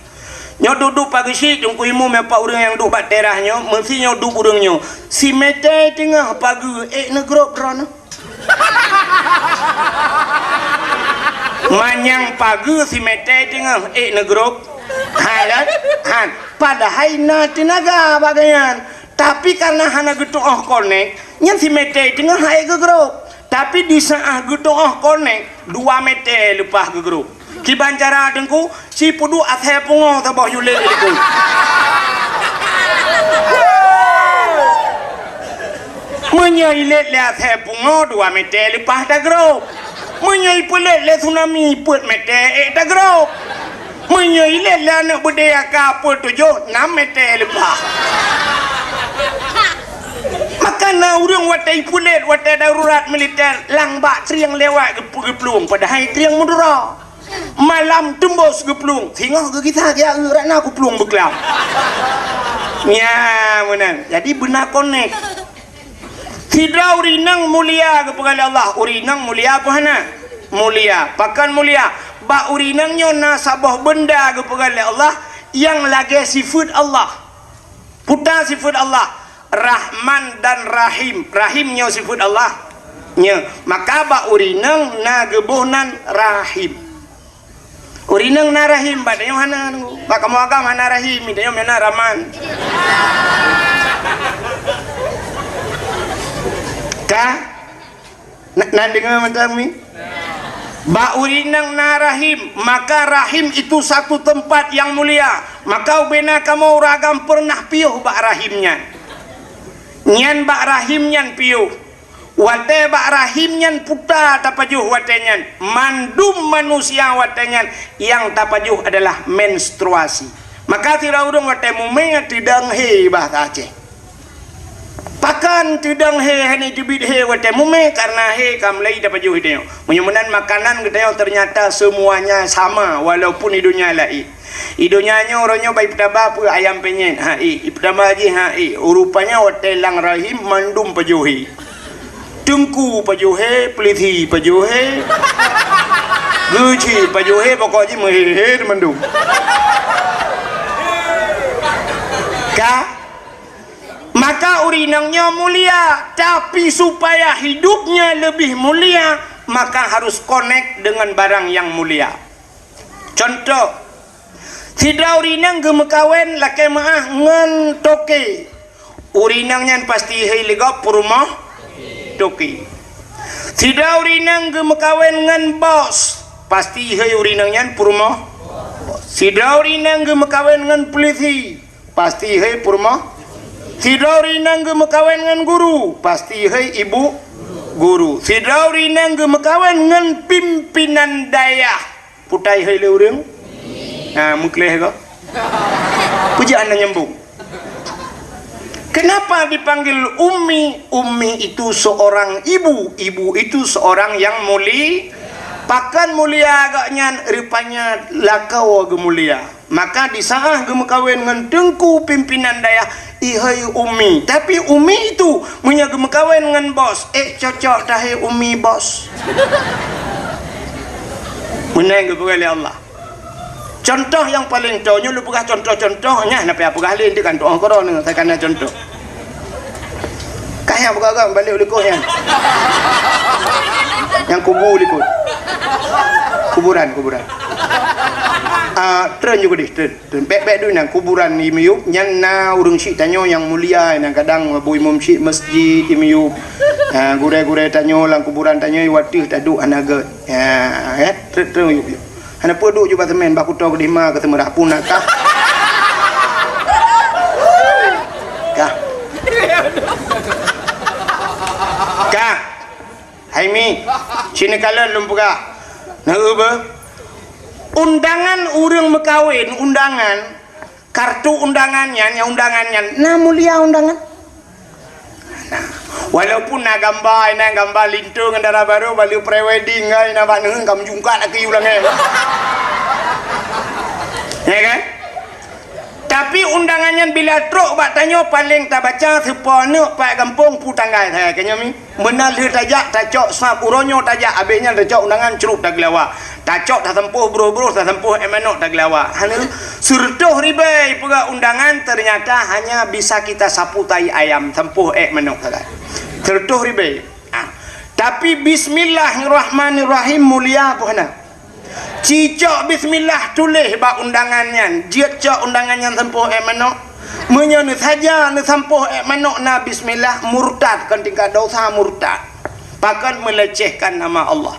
Nyoe duek-duek pageue syiek, Teungku Imum, nyan pat ureueng nyang duek bak teras nyoe, meusi nyoe duek ureueng nyoe. Simètè teungoh pageue, ék neugrôp droeneuh. Manyang pageue simètè teungoh, ék neugrôp. Han, kan? Han. Padahai na teunaga bak gobnyan. Tapi karena hana geutu'oh connect, nyan simètè teungoh han ék geugrôp. Tapi di saat geutu'oh connect, dua mètè leupah geugrôp. Kiban cara Teungku, si peuduek asèe pungo saboh yue lét likot. Meunyoe ilét lé asèe pungo, dua mètè leupah tagrôp. Meunyoe ipeulét lé tsunami, peuet mètè ék tagrôp. Meunyoe ilét lé aneuk beudé aka peuet tujoh, nam mètè leupah. Maka na ureueng watèe ipeulét, watèe darurat militer, lam bak trieng lewat geup-, geuplueng, padahai trieng meudura. Malam teumbôs geuplueng, singoh geugisa geujak eu, rot na geuplueng beuklam. Nyan meunan. Jadi beuna connect. Sidroe ureueng inong mulia geupeugah lé Allah. Ureueng inong mulia peue hana? Mulia. Pakon mulia? Bak ureueng inong nyoe na saboh beunda geupeugah lé Allah nyang lagèe sifeuet Allah. Peue sifeuet Allah? Rahman dan Rahim. Rahim nyoe sifeuet Allah. Nyoe. Maka bak ureueng inong na geuboh nan Rahim. Ureueng inong na rahim, bak tanyoe hana, Teungku. Bak kamoe agam hana rahim, tanyoe meunan Rahman. Ka? Na, na deungö mantong mi? Bak ureueng inong na rahim, maka rahim itu satu tempat yang mulia. Maka ubena kamoe ureueng agam peureunah piôh bak rahim nyan. Nyan bak rahim nyan piôh. Watèe bak rahim nyan peue tapajoh watèe nyan, mandum manusia watèe nyan nyang tapajoh adalah menstruasi. Maka sidroe ureueng watèe mumè teudong hé bahasa Aceh. Pakon teudong hé, hana teubiet hé watèe mumè, karena hé ka mulai tapajoh geutanyoe. Meunyoe meunan makanan geutanyoe ternyata semuanya sama walaupun di dunia laén. Di donya nyoe, uroe nyoe bak ipeutaba peue ayam penyet, ha ék, ipeutaba jih, ha ék. Rupanya watèe lam rahim mandum pajoh hé. Teungku pajoh hé, peulisi pajoh hé. Geuchik pajoh hé, pokok jih meuhé-hé mandum. Ka? Maka ureueng inong nyoe mulia, tapi supaya hidupnya lebih mulia, maka harus connect dengan barang yang mulia. Contoh, sidroe ureueng inong geumeukawen lakèe meu'ah ngon toke. Ureueng inong nyan pasti hei lé gob peurumoh toke. Sidroe ureueng inong geumeukawen ngon bos, pasti hei ureueng inong nyan peurumoh. Sidroe ureueng inong geumeukawen ngon peulisi, pasti hei peurumoh. Sidroe ureueng inong geumeukawen ngon guru, pasti hei ibu guru. Sidroe ureueng inong geumeukawen ngon pimpinan dayah, peue hai lé ureueng? Ha, meukleh ko. Peue jeuet hana nyambung? Kenapa dipanggil ummi? Ummi itu seorang ibu, ibu itu seorang yang muli-, pakon mulia gobnyan, rupanya lakoe geumulia. Maka di saat geumeukawen ngon teungku pimpinan dayah, ihai ummi. Tapi ummi itu meunyoe geumeukawen ngon bos, ék cocok tahai ummi bos. Meunan geupeugah lé Allah. Contoh nyang paleng toe nyoe lôn peugah contoh-contoh, nyan hana payah peugah lé, nyan kan tu'oh keudroe nyoe, saya kana contoh. Ka nyang peugah-peugah balek u likot nyan. Nyang kubu likot. Kuburan, kuburan. Ah, treun ju keudeh, treun, treun. Bèk-bèk dulu nyan kuburan di miyueb, nyan na ureueng syik tanyoe nyang mulia, nyang kadang bu imum syik masjid di miyueb. Ah, gurèe-gurèe tanyoe lam kuburan tanyoe watèe taduek hana gèt. Ah, eh, treun, treun miyueb, miyueb. Hana peue duek ju bak seumén, bak kuto keudeh ma keu seumeurah pun na kah. Kah. Aimi, sini kalian lôn peugah. Nah, beuh. Undangan ureuëng meukawen, undangan, kartu undangan nyan, nyang undangan nyan, na mulia undangan. Nah, walaupun na gamba, na gamba linto ngon dara barô, bali pre-wedding, ai na bak neuheun ka meujungkat laki ulang eh. Ya kan? Tapi undangan nyan bila trok bak tanyoe, paléng tabaca seupôt neuk pat gampông pu tanggai, hai keu nyoe mi. Meunan lheueh tajak, tacok sab uroe nyoe tajak, abéh nyan tacok undangan crup tageulawa. Tacok tasampôh broh-broh, tasampôh ék manok tageulawa. Hana, seureutôh ribèe peugah undangan, ternyata hanya bisa kita sapu tai ayam, sampôh ék manok sagai. Seureutôh ribèe. Ah. Tapi bismillahirrahmanirrahim mulia peue hana? Cicok bismillah tuléh bak undangan nyan, jeuet cok undangan nyan sampôh ék manok. Meunyoe neusaja neusampôh ék manok na bismillah, murtad, kon tingkat dosa murtad. Pakon melecehkan nama Allah.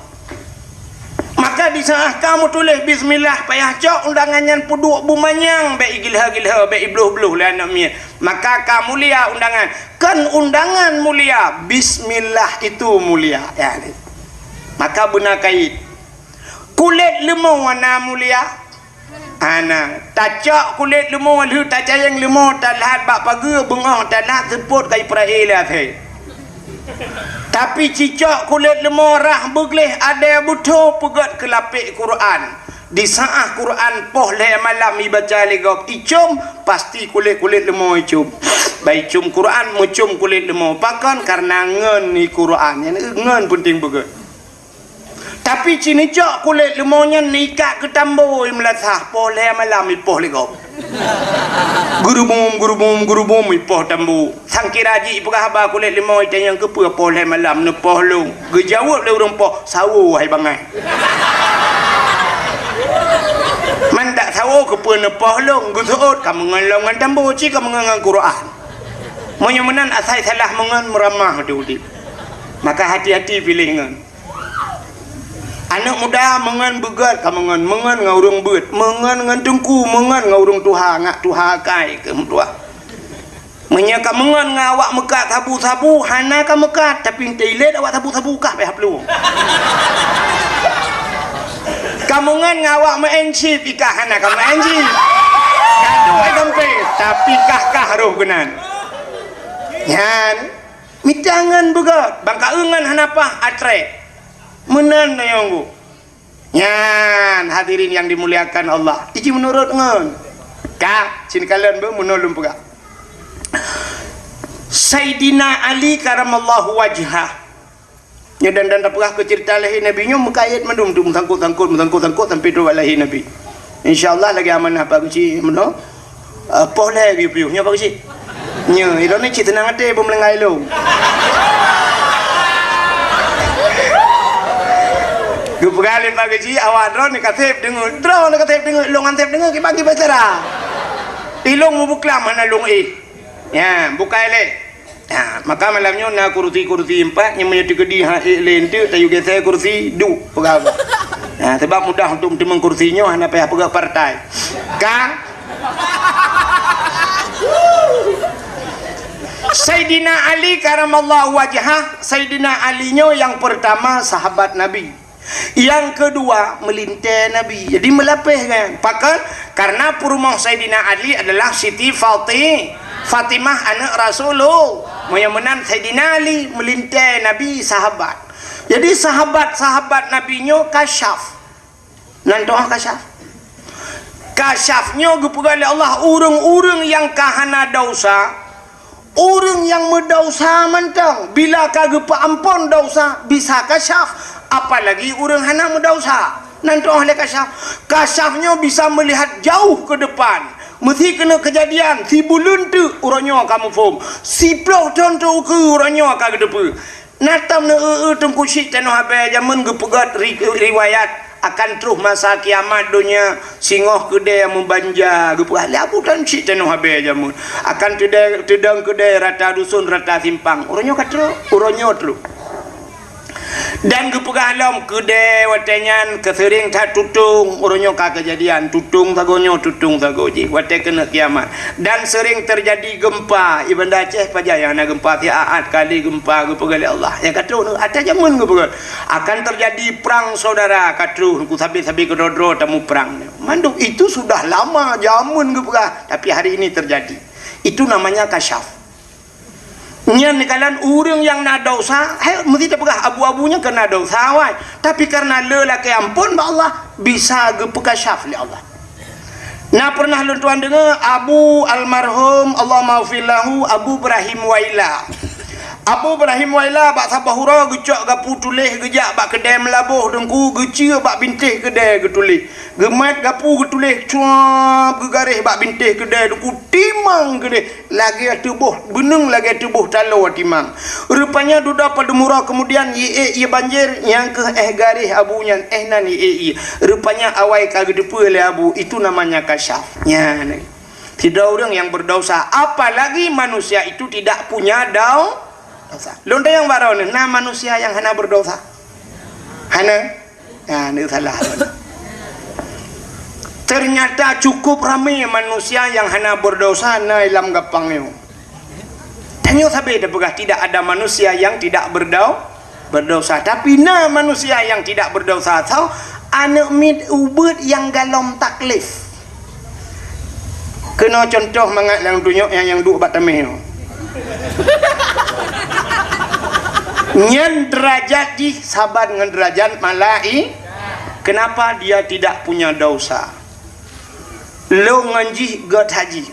Maka di saat ka meutuléh bismillah, payah cok undangan nyan peuduek bumanyang, bék igilha-gilha, bék ibloh-bloh lé aneuk miet. Maka ka mulia undangan. Kon undangan mulia, bismillah itu mulia. Ya, maka beuna kait. Kulét leumo na mulia? Hana. Tacok kulét leumo lheueh tacayeng leumo, talhat bak pageue, beungoh talhat seupôt ka ipeurayee lé asèe. Tapi cicok kulét leumo rhah beugleh adèe beutho peugöt keu lapék Quran. Di saat Quran poh lhèe malam ibaca lé gob icom, pasti kulét-kulét leumo icom. Bah icom Quran, meucom kulét leumo. Pakon? Kareuna ngon i Quran. Nyan ngon peunteng beugöt. Tapi ci neucok kulét leumo nyan neuikat keu tambo i meulasah, poh lhèe malam ipoh lé gob. Geurubum, geurubum, geurubum ipoh tambo. Sangkira jih ipeugah haba kulét leumo itanyong keupeue poh lhèe malam neupoh lôn. Geujaweueb lé ureueng poh, "Sawo hai bangai." Man dak sawo keupeue neupoh lôn, geuseuôt ka meungon lom ngon tambo, ci ka meungon ngon Quran. Meunyoe meunan asai salah meungon meuramah di udép. Maka hati-hati piléh ngon. Aneuk muda meungon beugöt ka meungon, meungon ngon ureueng beuet, meungon ngon teungku, meungon ngon ureueng tuha, ngak tuha akai keu meutuah. Meunyoe ka meungon ngon awak meukat sabu-sabu, hana ka meukat, tapi toilet awak sabu-sabu kah payah plueng. Ka meungon ngon awak meu'en chip, ikah hana ka meu'en chip. Gadoh ai gampé, tapi kah-kah roh geunan. Nyan. Mita ngon beugöt, bang ka eu ngon hana paih atré. Meunan nyoe ngu. Nyan, hadirin yang dimuliakan Allah. Iji meunurot ngon. Ka, sini kalon beu meunurot lôn peugah. Saidina Ali karamallahu wajhah. Nyoe dan, dan tapeugah keu ceurita lahé Nabi nyoe meukait mandum tu meusangkot-sangkot, meusangkot-sangkot sampai trok bak lahé Nabi. Insya Allah lagèe amanah Pak Geuchik meunoe. Eh, poh lhèe geuyue piôh nyoe Pak Geuchik. Nyoe, ilôn ni cit seunang até beumeulanggai lôn. Geupeugah lé Pak Geuchik, awak droeneuh ka sép deungoe. Droeneuh ka sép deungoe, lôn han sép deungoe, kiban kiban cara. Ilôn mubeuklam hana lôn éh. Nyan, bukai lé. Ha, maka malam nyoe na kursi-kursi empat, nyang meunyoe teukeudi ha ék lé eunteuk, tayue geusé kursi, duek peugah. Ha, sebab mudah untuk meuteumèe kursi nyoe, hana payah peugah partai. Ka? Saidina Ali karamallahu wajhah, Saidina Ali nyoe nyang peurtama sahabat Nabi. Nyang keudua, meulintèe Nabi. Jadi, meulapéh kan. Pakon? Karena peurumoh Saidina Ali adalah Siti Fati-, Fatimah, aneuk Rasulullah. Meunyoe meunan Saidina Ali meulintèe Nabi sahabat. Jadi, sahabat-sahabat Nabi nyoe kasyaf. Nan toh kasyaf. Kasyaf nyoe geupeugah lé Allah, ureueng-ureueng nyang ka hana desya, ureueng nyang meudesya mantong, bila ka geupeuamphon desya, bisa kasyaf, apalagi ureueng hana meudesya. Nan toh lé kasyaf. Kasyaf nyoe bisa meulihat jauh keu depan. Meusi keuneuk keujadian, sibuleuen teuk uroe nyoe ka muphom. Siplôh thon teuk ukeue uroe nyoe ka geuteupeue. Na tam neu-eu-eu Teungku Chik Tanoh Abee jameun geupeugöt ri-, riwayat akan troh masa kiamat donya singoh keudè meubanja geupeugah lé Abu Tan Chik Tanoh Abee jameun. Akan teudè-, teudong keudè rata duson rata simpang. Uroe nyoe ka troh, uroe nyoe troh. Dan geupeugah lom keudè watèe nyan keu seuring that tutong, uroe nyoe ka keujadian, tutong sagoe nyoe, tutong sagoe jih, watèe keuneuk kiamat. Dan seuring teujadi geumpa, i Banda Aceh pajan nyang na geumpa, siat kali geumpa geupeugah lé Allah. Nyang ka troh, ata jameun geupeugah, akan teujadi prang saudara, ka troh, ku sabe-sabe keudroe-droe tamuprang. Mandum itu sudah lama jameun geupeugah, tapi hari ini terjadi. Itu namanya kasyaf. Nyan dikalan ureueng nyang na desya, hai, meusti tapeugah abu-abu nyan keu na desya, wai. Tapi kareuna le lakèe amphon bak Allah, bisa geupeukasyaf lé Allah. Na pernah lôn tuan deungoe Abu almarhum, Allahummaghfir lahu, Abu Ibrahim Waila. Abu Ibrahim Waila bak saboh uroe geucok gapu tuléh geujak bak keudè meulaboh teungku, geucue bak bintéh keudè geutuléh. Geumat gapu geutuléh cuap geugaréh bak bintéh keudè teungku, timang keudè. Lagèe teuboh beuneueng, lagèe teuboh taloe timang. Rupanya dudoe padum uroe keumudian, ié-ié banjir, nyang keuh éh garéh abu nyan, éh nan ié-ié. Rupanya awai ka geuteupeue lé abu, itu namanya kasyaf. Nyan. Sidroe ureueng nyang berdosa, apalagi manusia itu tidak punya dau-, dosa. Lôn tanyong baroe nyoe, na manusia nyang hana berdosa? Hana? Nah, ni salah. Ternyata cukup ramé manusia nyang hana berdosa na lam gampang nyoe. Tanyoe sabe tapeugah tidak ada manusia yang tidak berdau-, berdosa. Tapi na manusia yang tidak berdosa. Soe? Aneuk miet ubeut nyang galom taklif. Keunoe cuntoh mangat nyang tunyok nyang, nyang duek bak tameh nyoe. Nyan derajat jih saban ngon derajat malai-, kenapa dia tidak punya dosa? Lôn ngon jih göt haji.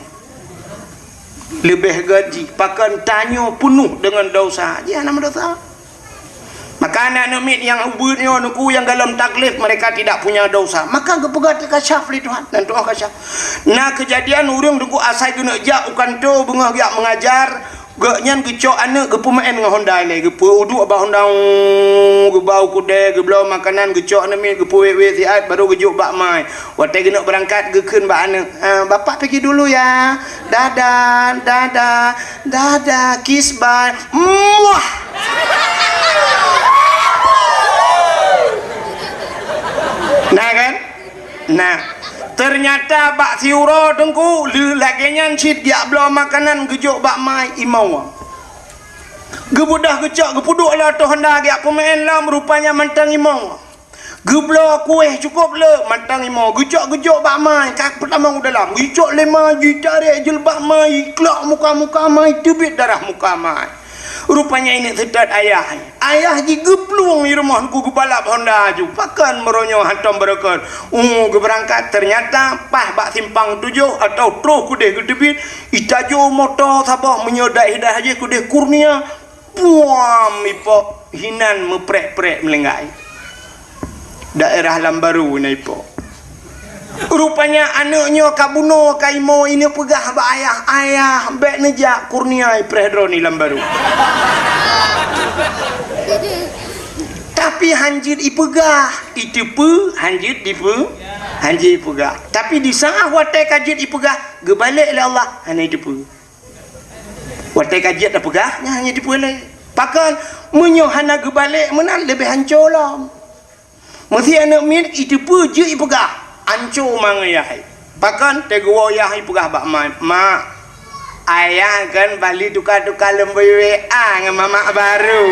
Leubeh göt jih. Pakon tanyoe peunoh deungon dosa. Jih hana meudosa. Maka aneuk miet nyang ubeut nyoe teungku nyang galom taklif, mereka tidak punya dosa. Maka geupeugah teukasyaf lé Tuhan, dan Tuhan kasyaf. Na keujadian ureueng teungku asai geuneuk jak u kantô beungoh geujak meungajar, gobnyan geucok aneuk geupeumeu'en ngon honda ilèe, geupeuduek bak honda, geubau keudè, geubloe makanan, geucok aneuk miet, geupeuwét-wét siat, baru geujok bak ma. Watèe geuneuk beurangkat geukheun bak aneuk, "Ah, bapak pergi dulu ya. Dadah, dadah, dadah, kiss bye." Muah! Nah kan? Nah, ternyata bak siuroe teungku, lé-, lagèe nyan cit geujak bloe makanan geujok bak ma imoe. Geubeudôh geucok geupeuduek lam ateueh honda geujak peumeu'en lom, rupanya mantong imoe. Geubloe kueh cukôp le, mantong imoe, geucok geujok bak ma, ka peutamong u dalam, geucok lé ma, jitarek jilbab ma, jiklok muka-muka ma, teubiet darah muka ma. Rupanya ineuk seutôt ayah. Ayah jih geuplueng di rumoh teungku geubalap honda aju. Pakon meunyoe hántom beureukat. Uh, geubeurangkat, ternyata paih bak simpang tujoh atau troh keudeh geuteubiet, itajô moto saboh meunyoe daerah jih keudeh Kurnia. Puam ipok hinan meuprek-prek meulinggai. Daerah Lambaru na ipok. Rupanya aneuk nyoe ka bunoe ka imoe, ineuk peugah bak ayah, "Ayah, bèk neujak Kurnia ipreh droe ni Lambaru." Tapi hanjeuet ipeugah, iteupeue, hanjeuet dipeu-, hanjeuet ipeugah. Tapi di saát watèe ka jeuet ipeugah, geubalek lé Allah, hana iteupeue. Watèe ka jeuet tapeugah, nyan hana iteupeue lé. Pakon, meunyoe hana geubalek meunan leubeh hanco lom. Meusé aneuk miet iteupeue jeuet ipeugah, hanco ma ngon yah. Pakon, teuh geuwoe yah ipeugah bak ma, "Mak, ayah kan bali tuka-tuka lom B W A ngon mamak baru."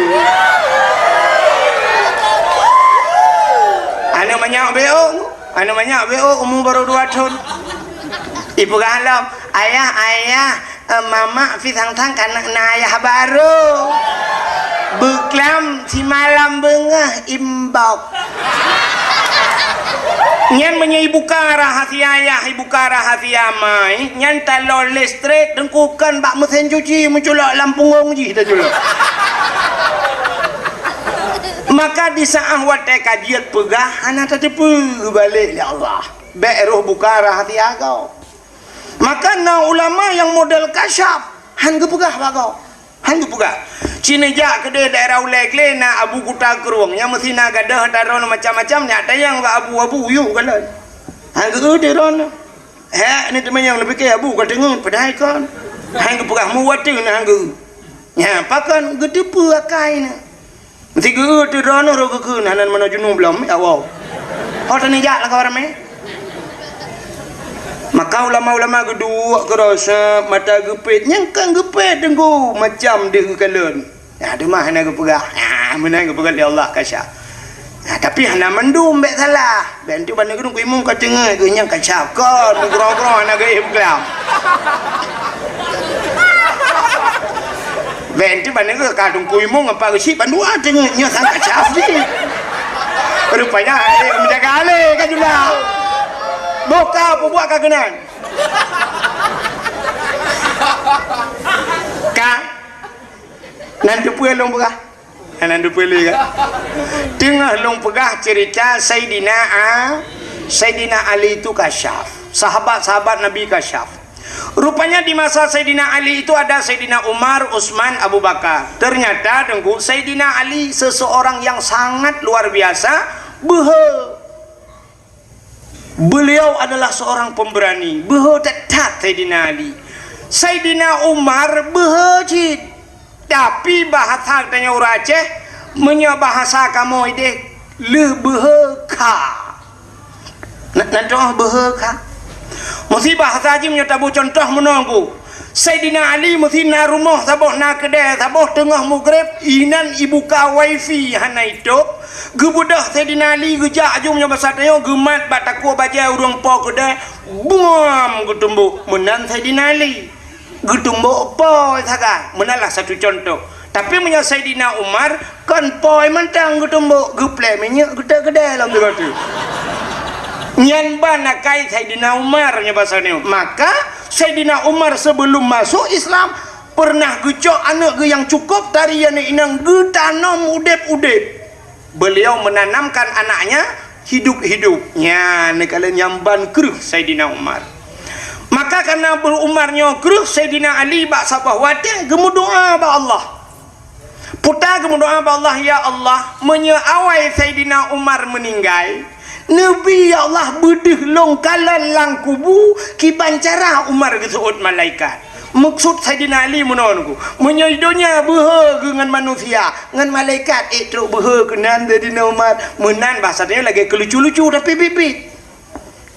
Aneuk manyak B O, aneuk manyak B O umu baru dua thon. Ipeugah lom, "Ayah, ayah, eh, mamak pi sang-sang ka na ayah baru. Beuklam simalam beungoh imbok." Nyan meunyoe ibuka rahasia ayah, ibuka rahasia ma, nyan taloe listrik teungku kon bak meusén cuci meuculok lam punggong jih taculok. Maka di saát watèe ka jeuet peugah hana tateupeue, geubalek lé Allah. Bèk roh buka rahasia gob. Maka na ulama nyang model kasyaf, han geupeugah bak gob. Han geupeugah. Ci neujak keudeh daerah Ulèe Glé na Abu Kuta Krueng, nyang meusti na gadôh ata droeneuh macam-macam, nyak tanyong bak abu-abu, yôh kalon. Han geu-eu droeneuh. Hèk, ni teumanyong neupike abu ka teungeut, padahai kon. Han geupeugah muwati na han geu-eu. Nyan, pakon geuteupeue akai na. Meusti geu-eu teuh droeneuh rot geukheun, hana meunoe junub lom, ya Allah. Ho teunijak lakau ramé. Maka ulama-ulama geuduek keuroseb, mata geupet, nyang kan geupet teungku macam deuh geukalon. Ya, teuma hana geupeugah. Ya, meunan geupeugah lé Allah kasyaf. Ya, tapi hana mandum bék salah. Bék enteuk ban neugeuh Teungku Imum ka teungeut geuh nyang kasyaf kon, meugrong-grong hana geuéh peugah. Bék enteuk ban neugeuh ka Teungku Imum ngon Pak Geuchik ban dua teungeut nyoe sang kasyaf jih. Rupanya, eh, meujaga alé ka jula. Boh ka peubuet ka keunan. Ka. Nan teupeue lôn peugah? Nan teupeue lé kan? Teungoh lôn peugah cerita Saidina A-, Saidina Ali itu kasyaf. Sahabat-sahabat Nabi kasyaf. Rupanya di masa Saidina Ali itu ada Saidina Umar, Utsman, Abu Bakar. Ternyata teungku Saidina Ali seseorang yang sangat luar biasa, beuhe. Beliau adalah seorang pemberani, beuhe that-that Saidina Ali. Saidina Umar beuhe cit. Tapi bahasa tanyoe ureuëng Aceh, meunyoe bahasa kamoe ideh, lheueh beuhe kha. Na, na toh beuhe kha. Meusti bahasa jih meunyoe taboh contoh meunoe ku. Saidina Ali meusti na rumoh saboh, na keudè saboh, teungoh mugreb inan ibuka wifi hana itôb. Geubeudôh Saidina Ali geujak aju meunyoe basa tanyoe geumat bak takue bajée ureuëng po keudè, buam geutumbok. Meunan Saidina Ali geutumbok po sagai. Meunan lah satu contoh. Tapi meunyoe Saidina Umar kon po mantong geutumbok, geuplè minyeuk geutot keudè lom teungoh tu. Nyan ban akai Saidina Umar nyoe basa nyoe. Maka Saidina Umar sebelum masuk Islam pernah geucok aneuk geuh nyang cukup tari aneuk inong geutanom udeb-udeb. Beliau menanamkan anaknya hidup-hidup. Nyan neukalon nyang ban kreueh Saidina Umar. Maka karena Umar nyoe kreueh, Saidina Ali bak saboh watée geumeudoá bak Allah. Puta geumeudoá bak Allah, "Ya Allah, meunyoe awai Saidina Umar meuninggai, neubi, ya Allah, beudeuh lôn kalon lam kubu kiban cara Umar geuseuôt malaikat." Meukeusut Saidina Ali meunoe nyoe, meunyoe donya beuhe geuh ngon manusia, ngon malaikat ék trok beuhe keunan Saidina Umar. Meunan bahasa tanyoe lagée keulucu-lucu tapi biet-biet.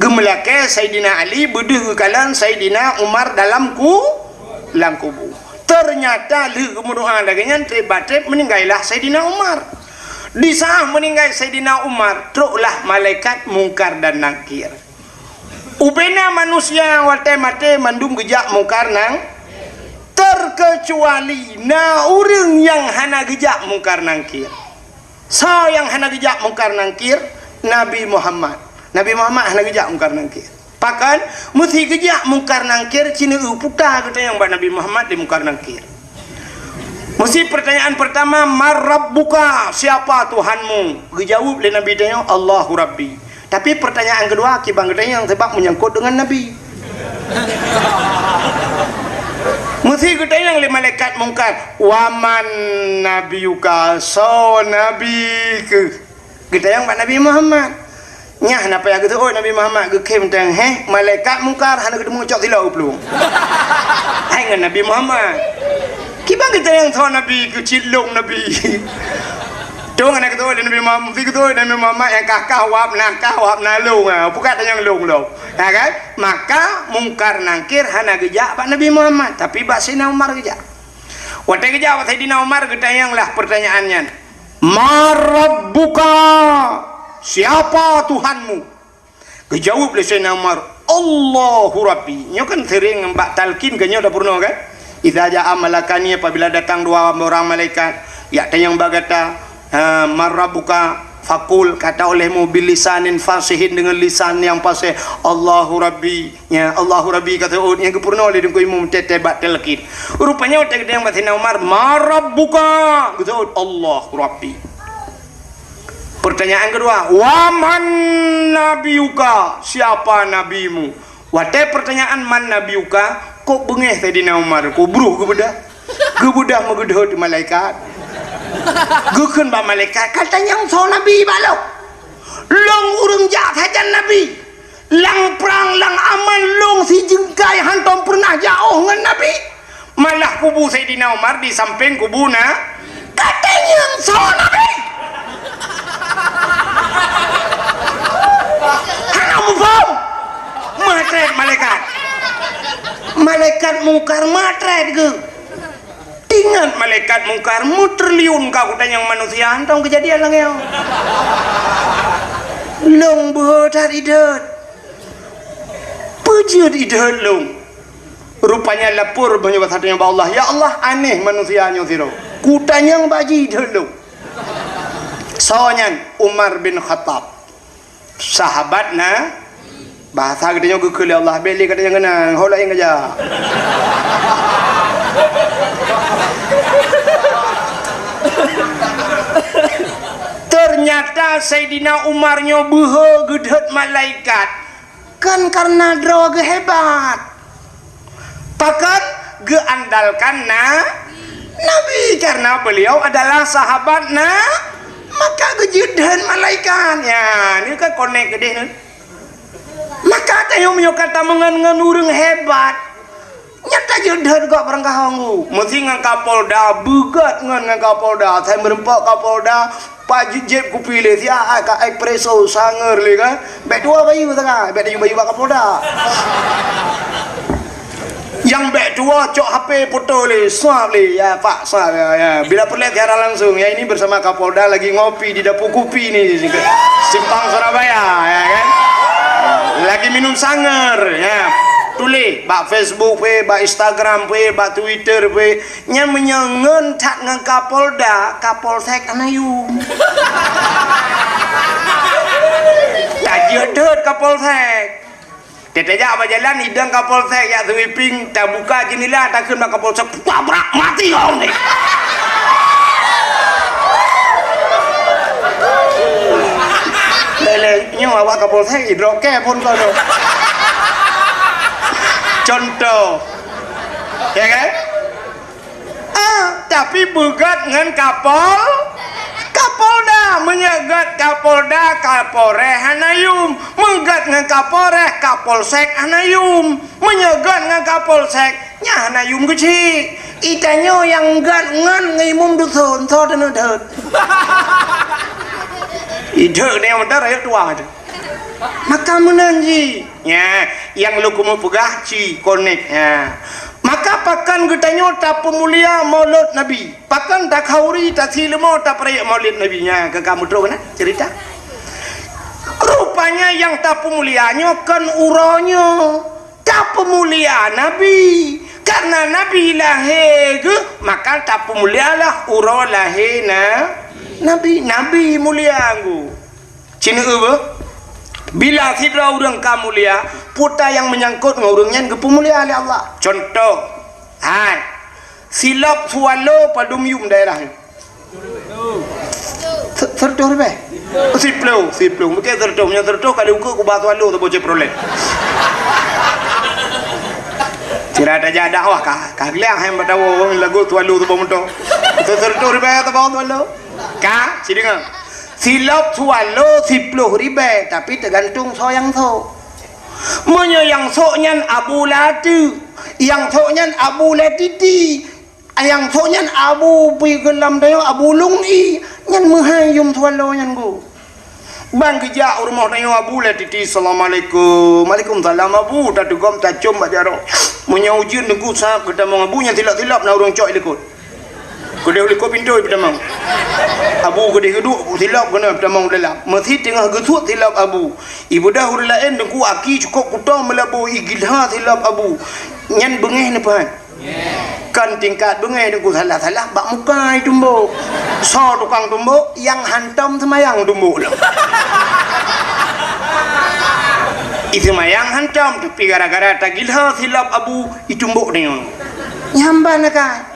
Geumeulakée Saidina Ali beudeuh geukalon Saidina Umar dalam ku-, lam kubu. Ternyata lheueh geumeudoá lagée nyan, treb-treb meuninggailah Saidina Umar. Di saat meuninggai Saidina Umar, troklah malaikat Mungkar dan Nangkir. Ubena manusia watée maté mandum geujak Mungkar Nang-, terkecuali na ureuëng nyang hana geujak Mungkar Nangkir. Soe nyang hana geujak Mungkar Nangkir? Nabi Muhammad. Nabi Muhammad hana geujak Mungkar Nangkir. Pakon? Meusti geujak Mungkar Nangkir, ci neueu puta geutanyong bak Nabi Muhammad di Mungkar Nangkir. Meusti pertanyaan pertama, "Man rabbuka?" Siapa Tuhanmu? Geujaweueb lé Nabi tanyoe, "Allahu Rabbi." Tapi pertanyaan keudua kiban geutanyong sabab menyangkut dengan Nabi. Meusti geutanyong lé malaikat Mungkar, "Wa man nabiyuka?" Soe nabi keuh? Geutanyong bak Nabi Muhammad. Nyah na payah geuseuôt Nabi Muhammad, geukhém teuh, heh, malaikat Mungkar hana geuteumeung cok silop geuplueng. Hai ngon Nabi Muhammad. Kiban geutanyong soe nabi keuh, cit lôn nabi. Tueng hana geuteuôt lé Nabi Muhammad, meusti geuteuôt Nabi Muhammad nyang kah-kah wab na kah wab na lôn, ha, bukan tanyong lôn lom. Ha kan? Maka Mungkar Nangkir hana geujak bak Nabi Muhammad, tapi bak Saidina Umar geujak. Watée geujak bak Saidina Umar, geutanyong lah pertanyaan nyan. "Man rabbuka?" Siapa Tuhanmu? Geujaweueb lé Saidina Umar, "Allahu Rabbi." Nyoe kan sering bak talqin ka nyoe tapeurunoe kan? "Idza jaa malakani," apabila datang dua orang malaikat, jak tanyong bak gata, ha, "Man rabbuka?" Faqul, kata olehmu, "Bilisanin fasihin," dengan lisan yang fasih, "Allahu Rabbi." Ya, "Allahu Rabbi," ka seuôt, nyang geupeurunoe lé Teungku Imum teuh-teuh bak talqin. Rupanya watée geutanyong bak Saidina Umar, "Man rabbuka?" Geuseuôt, "Allahu Rabbi." Pertanyaan keudua, "Wa man nabiyuka?" Siapa nabimu? Watée pertanyaan "Man nabiyuka?", kok beungéh Saidina Umar, kok bruh geubeudah. Geubeudah meugeudhôt malaikat. Geukheun bak malaikat, "Ka tanyong soe nabi bak lôn? Lôn ureuëng jak sajan nabi. Lam prang, lam aman lôn sijeungkai hantom peureunah jiôh ngon nabi. Malah kubu Saidina Umar di sampéng kubu na-, Katanyang soe nabi? Hana muphom. Meutrét malaikat. Malaikat Mungkar meutrét geuh. Ingat malaikat Mungkar, meutriliun ka kutanyong manusia, hantom keujadian lagèe nyoe. Lôn beuhe that ideuet. Peue jeuet ideuet lôn? Rupanya lapor meunyoe basa tanyoe bak Allah, "Ya Allah, aneh manusia nyoe sidroe. Kutanyong bak jih ideuet lôn." Soe nyan? Umar bin Khattab. Sahabat na, bahasa geutanyoe geukheun lé Allah, bèk lé gata nyang keunan, ho laén keujak. Ternyata Saidina Umar nyoe beuhe geudeuet malaikat, kon kareuna droe geuh hebat. Pakon? Geuandalkan na-, Nabi, karena beliau adalah sahabat na-, maka geujeuet deuet malaikat. Ya, ni kan konek keudeh ni. Maka tanyoe meunyoe ka tameungon ngon ureueng hebat, nyan tajeuet deuet gop barangkaho. Meusi ngon Kapolda, beugot ngon, ngon Kapolda, asai meureumpok Kapolda, Pak, jép kupi lé, siat ka espresso, sangat lé kan. Bèk tuwoe bayeue sangat, bèk tuwoe bayeue bak Kapolda. Nyang bèk tuwoe cok H P foto lé, swab lé, ya Pak, swab, ya, ya. Bila peureulèe siaran langsung, ya ini bersama Kapolda lagi ngopi di Dapur Kupi ni, Simpang Surabaya, ya kan. Lagi minum sangat, ya. Tuléh bak Facebook pih, bak Instagram pih, bak Twitter pih. Nyan meunyoe ngon that ngon Kapolda, Kapolsek hana yum. Tajeuet deuet Kapolsek. Teutajak bak jalan, idong Kapolsek jak sweeping, tabuka jeundela, takheun bak Kapolsek, "Tabrak, mati kau ni!" Lé-lé, nyoe awak Kapolsek, idrop kèe phôn kau tu. Contoh. Ya kan? Ah, tapi beugot ngon Kapol-, Kapolda. Meunyoe got Kapolda, Kapolres hana yum. Meugot ngon Kapolres, Kapolsek hana yum. Meunyoe got ngon Kapolsek, nyan hana yum keuchik. Itanyoe nyang got ngon, ngon imum dusun, soe teuneuk deuet. Ideuet nyoe meunan rakyat tuha tu. Maka meunan jih. Nya, nyang lôn keumeung peugah ci konek. Nya. Maka pakon geutanyoe tapeumulia Maulud Nabi? Pakon takhauri tasileumô tapeurayeuk Maulud Nabi? Nya, ka, ka meutrok keunan ceurita. Rupanya nyang tapeumulia nyoe kon uroe nyoe. Tapeumulia Nabi. Karena Nabi lahé geuh, maka tapeumulialah uroe lahé na-, Nabi. Nabi mulia geuh. Ci neueu beuh, bila sidroe ureueng ka mulia, peue nyang meunyangkot ngon ureueng nyan geupeumulia lé Allah. Contoh, hai, silop swallow padum yum daerah nyoe? Se-, siratoh ribèe? Siploh, siploh. Mungken siratoh, meunyoe siratoh ka lheueh ukeue kubah swallow saboh Chevrolet. Sira tajak dakwah ka, ka geuliang hai bak tawoe lagu swallow saboh moto. Se-, siratoh ribèe saboh swallow. Ka, ci deungö. Silop swallow siploh ribèe, tapi teugantung soe nyang sôk. Meunyoe nyang sôk nyan Abu Lati, nyang sôk nyan Abu Latiti, nyang sôk nyan Abu pi geulam tanyoe Abu Lung I, nyan meuhai yum swallow nyan geuh. Ban geujak u rumoh tanyoe Abu Latiti, "Assalamualaikum." "Waalaikumsalam Abu." Tateugom tacôm bak jaroe. Meunyoe ujeuen teungku sab geutamong Abu, nyan silop-silop na ureueng cok i likot. Keudeh u likot pintoe peutamong. Abu keudeh geuduek silop keunoe peutamong dalam. Meusi teungoh geusuet silop Abu. Ibeudôh ureueng laén teungku aki cukôp kuto meulabu igilha silop Abu. Nyan beungéh neupeuhan. Kan tingkat beungéh teungku salah-salah bak muka itumbok. Soe tukang tumbok, nyang hantom seumayang tumbok lom. Iseumayang hantom, tapi gara-gara tagilha silop Abu itumbok deungoe. Nyan ban akai.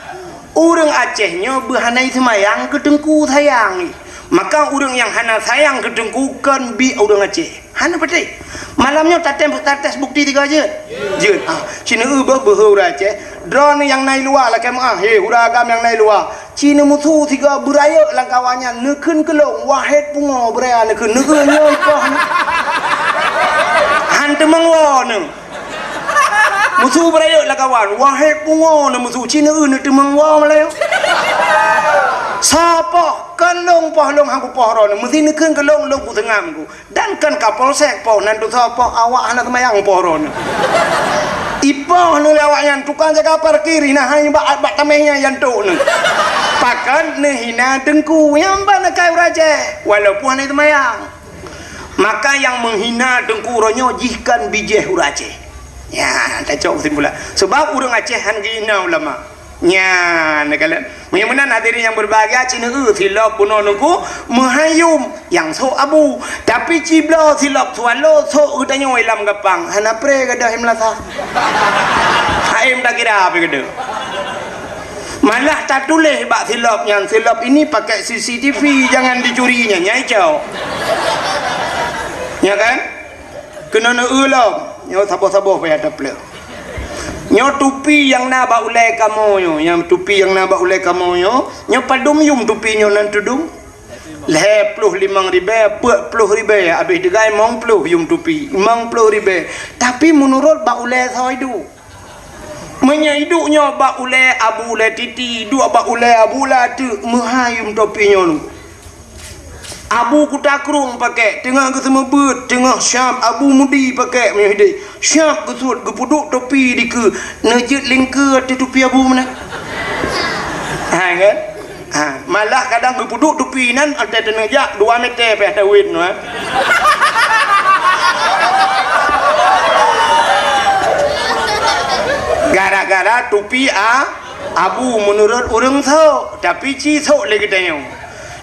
Ureueng Aceh nyoe beuhanai seumayang keu teungku sayang. Maka ureueng nyang hana sayang keu teungku kon biek ureueng Aceh. Hana patéh. Malam nyoe tatem, tates bukti tiga jeuet? Jeuet. Ah, ci neueu beuh beuhe ureueng Aceh. Droeneuh nyang na i luwa lakèe meu'ah, he, ureueng agam nyang na i luwa. Ci neumusu sigoe beurayeuk lam kawan nyan, neukheun keu lôn, wahét pungo beuraya neukheun, neueu nyoe ikoh. Han teumeung woe neuh. Musu beurayeuk lam kawan, wahét pungo neumusu, ci neueu neuteumeung woe malam nyoe. Soe poh? Kon lôn poh, lôn han kupoh droeneuh. Meusti neukheun keu lôn, lôn kuseungam ku. Dan kon Kapolsek poh, nan tusoe poh, awak hana seumayang poh droeneuh. Ipoh neuh lé awak nyan, tukang jaga parkir, hina hai bak, bak tameh nyan, nyan tok neuh. Pakon neuhina teungku, nyang ban akai ureueng Aceh, walaupun hana seumayang. Maka nyang meuhina teungku uroe nyoe jih kon bijéh ureueng Aceh. Nyan, tacok keusimpulan. Sebab ureueng Aceh han geuhina ulama. Nyan, neukalon. Meunyoe meunan hadirin nyang berbahagia, ci neueu silop bunoe teungku meuhayum nyang sôk abu. Tapi ci bloe silop swallow sôk geutanyoe lam gapang. Hana pré gadôh i meulasa. Haém takira pih gadôh. Malah tatuléh bak silop nyan, "Silop ini pakai C C T V, jangan dicuri," nyan, nyan icok. Ya kan? Keunoe neueu lom, nyoe saboh-saboh payah taplôh. Nyoe tupi nyang na bak ulée kamoe nyoe, nyang tupi nyang na bak ulée kamoe nyoe, nyoe padum yum tupi nyoe nan tudum? Lhée ploh limong ribée, peuet ploh ribée, abéh teugai limong ploh yum tupi, limong ploh ribée. Tapi meunurot bak ulée soe iduek. Meunyoe iduek nyoe bak ulée Abu Ulée Titi, iduek bak ulée Abu Ulée Ateuk, meuhai yum tupi nyoe. Abu Kuta Krueng pakék, teungoh geuseumeubeuet, teungoh siab Abu Mudi pakék meunyoe hidéh. Siab geusuet, geupeuduek tupi dikeue, neujeuet lingkeue ateueh tupi Abu meunan. Hai kan? Ha, malah kadang geupeuduek tupi nan, watée teuneuk jak dua meter pih tawét nyoe. Gara-gara tupi a, Abu meunurot ureuëng sôk, tapi ci sôk lé geutanyoe.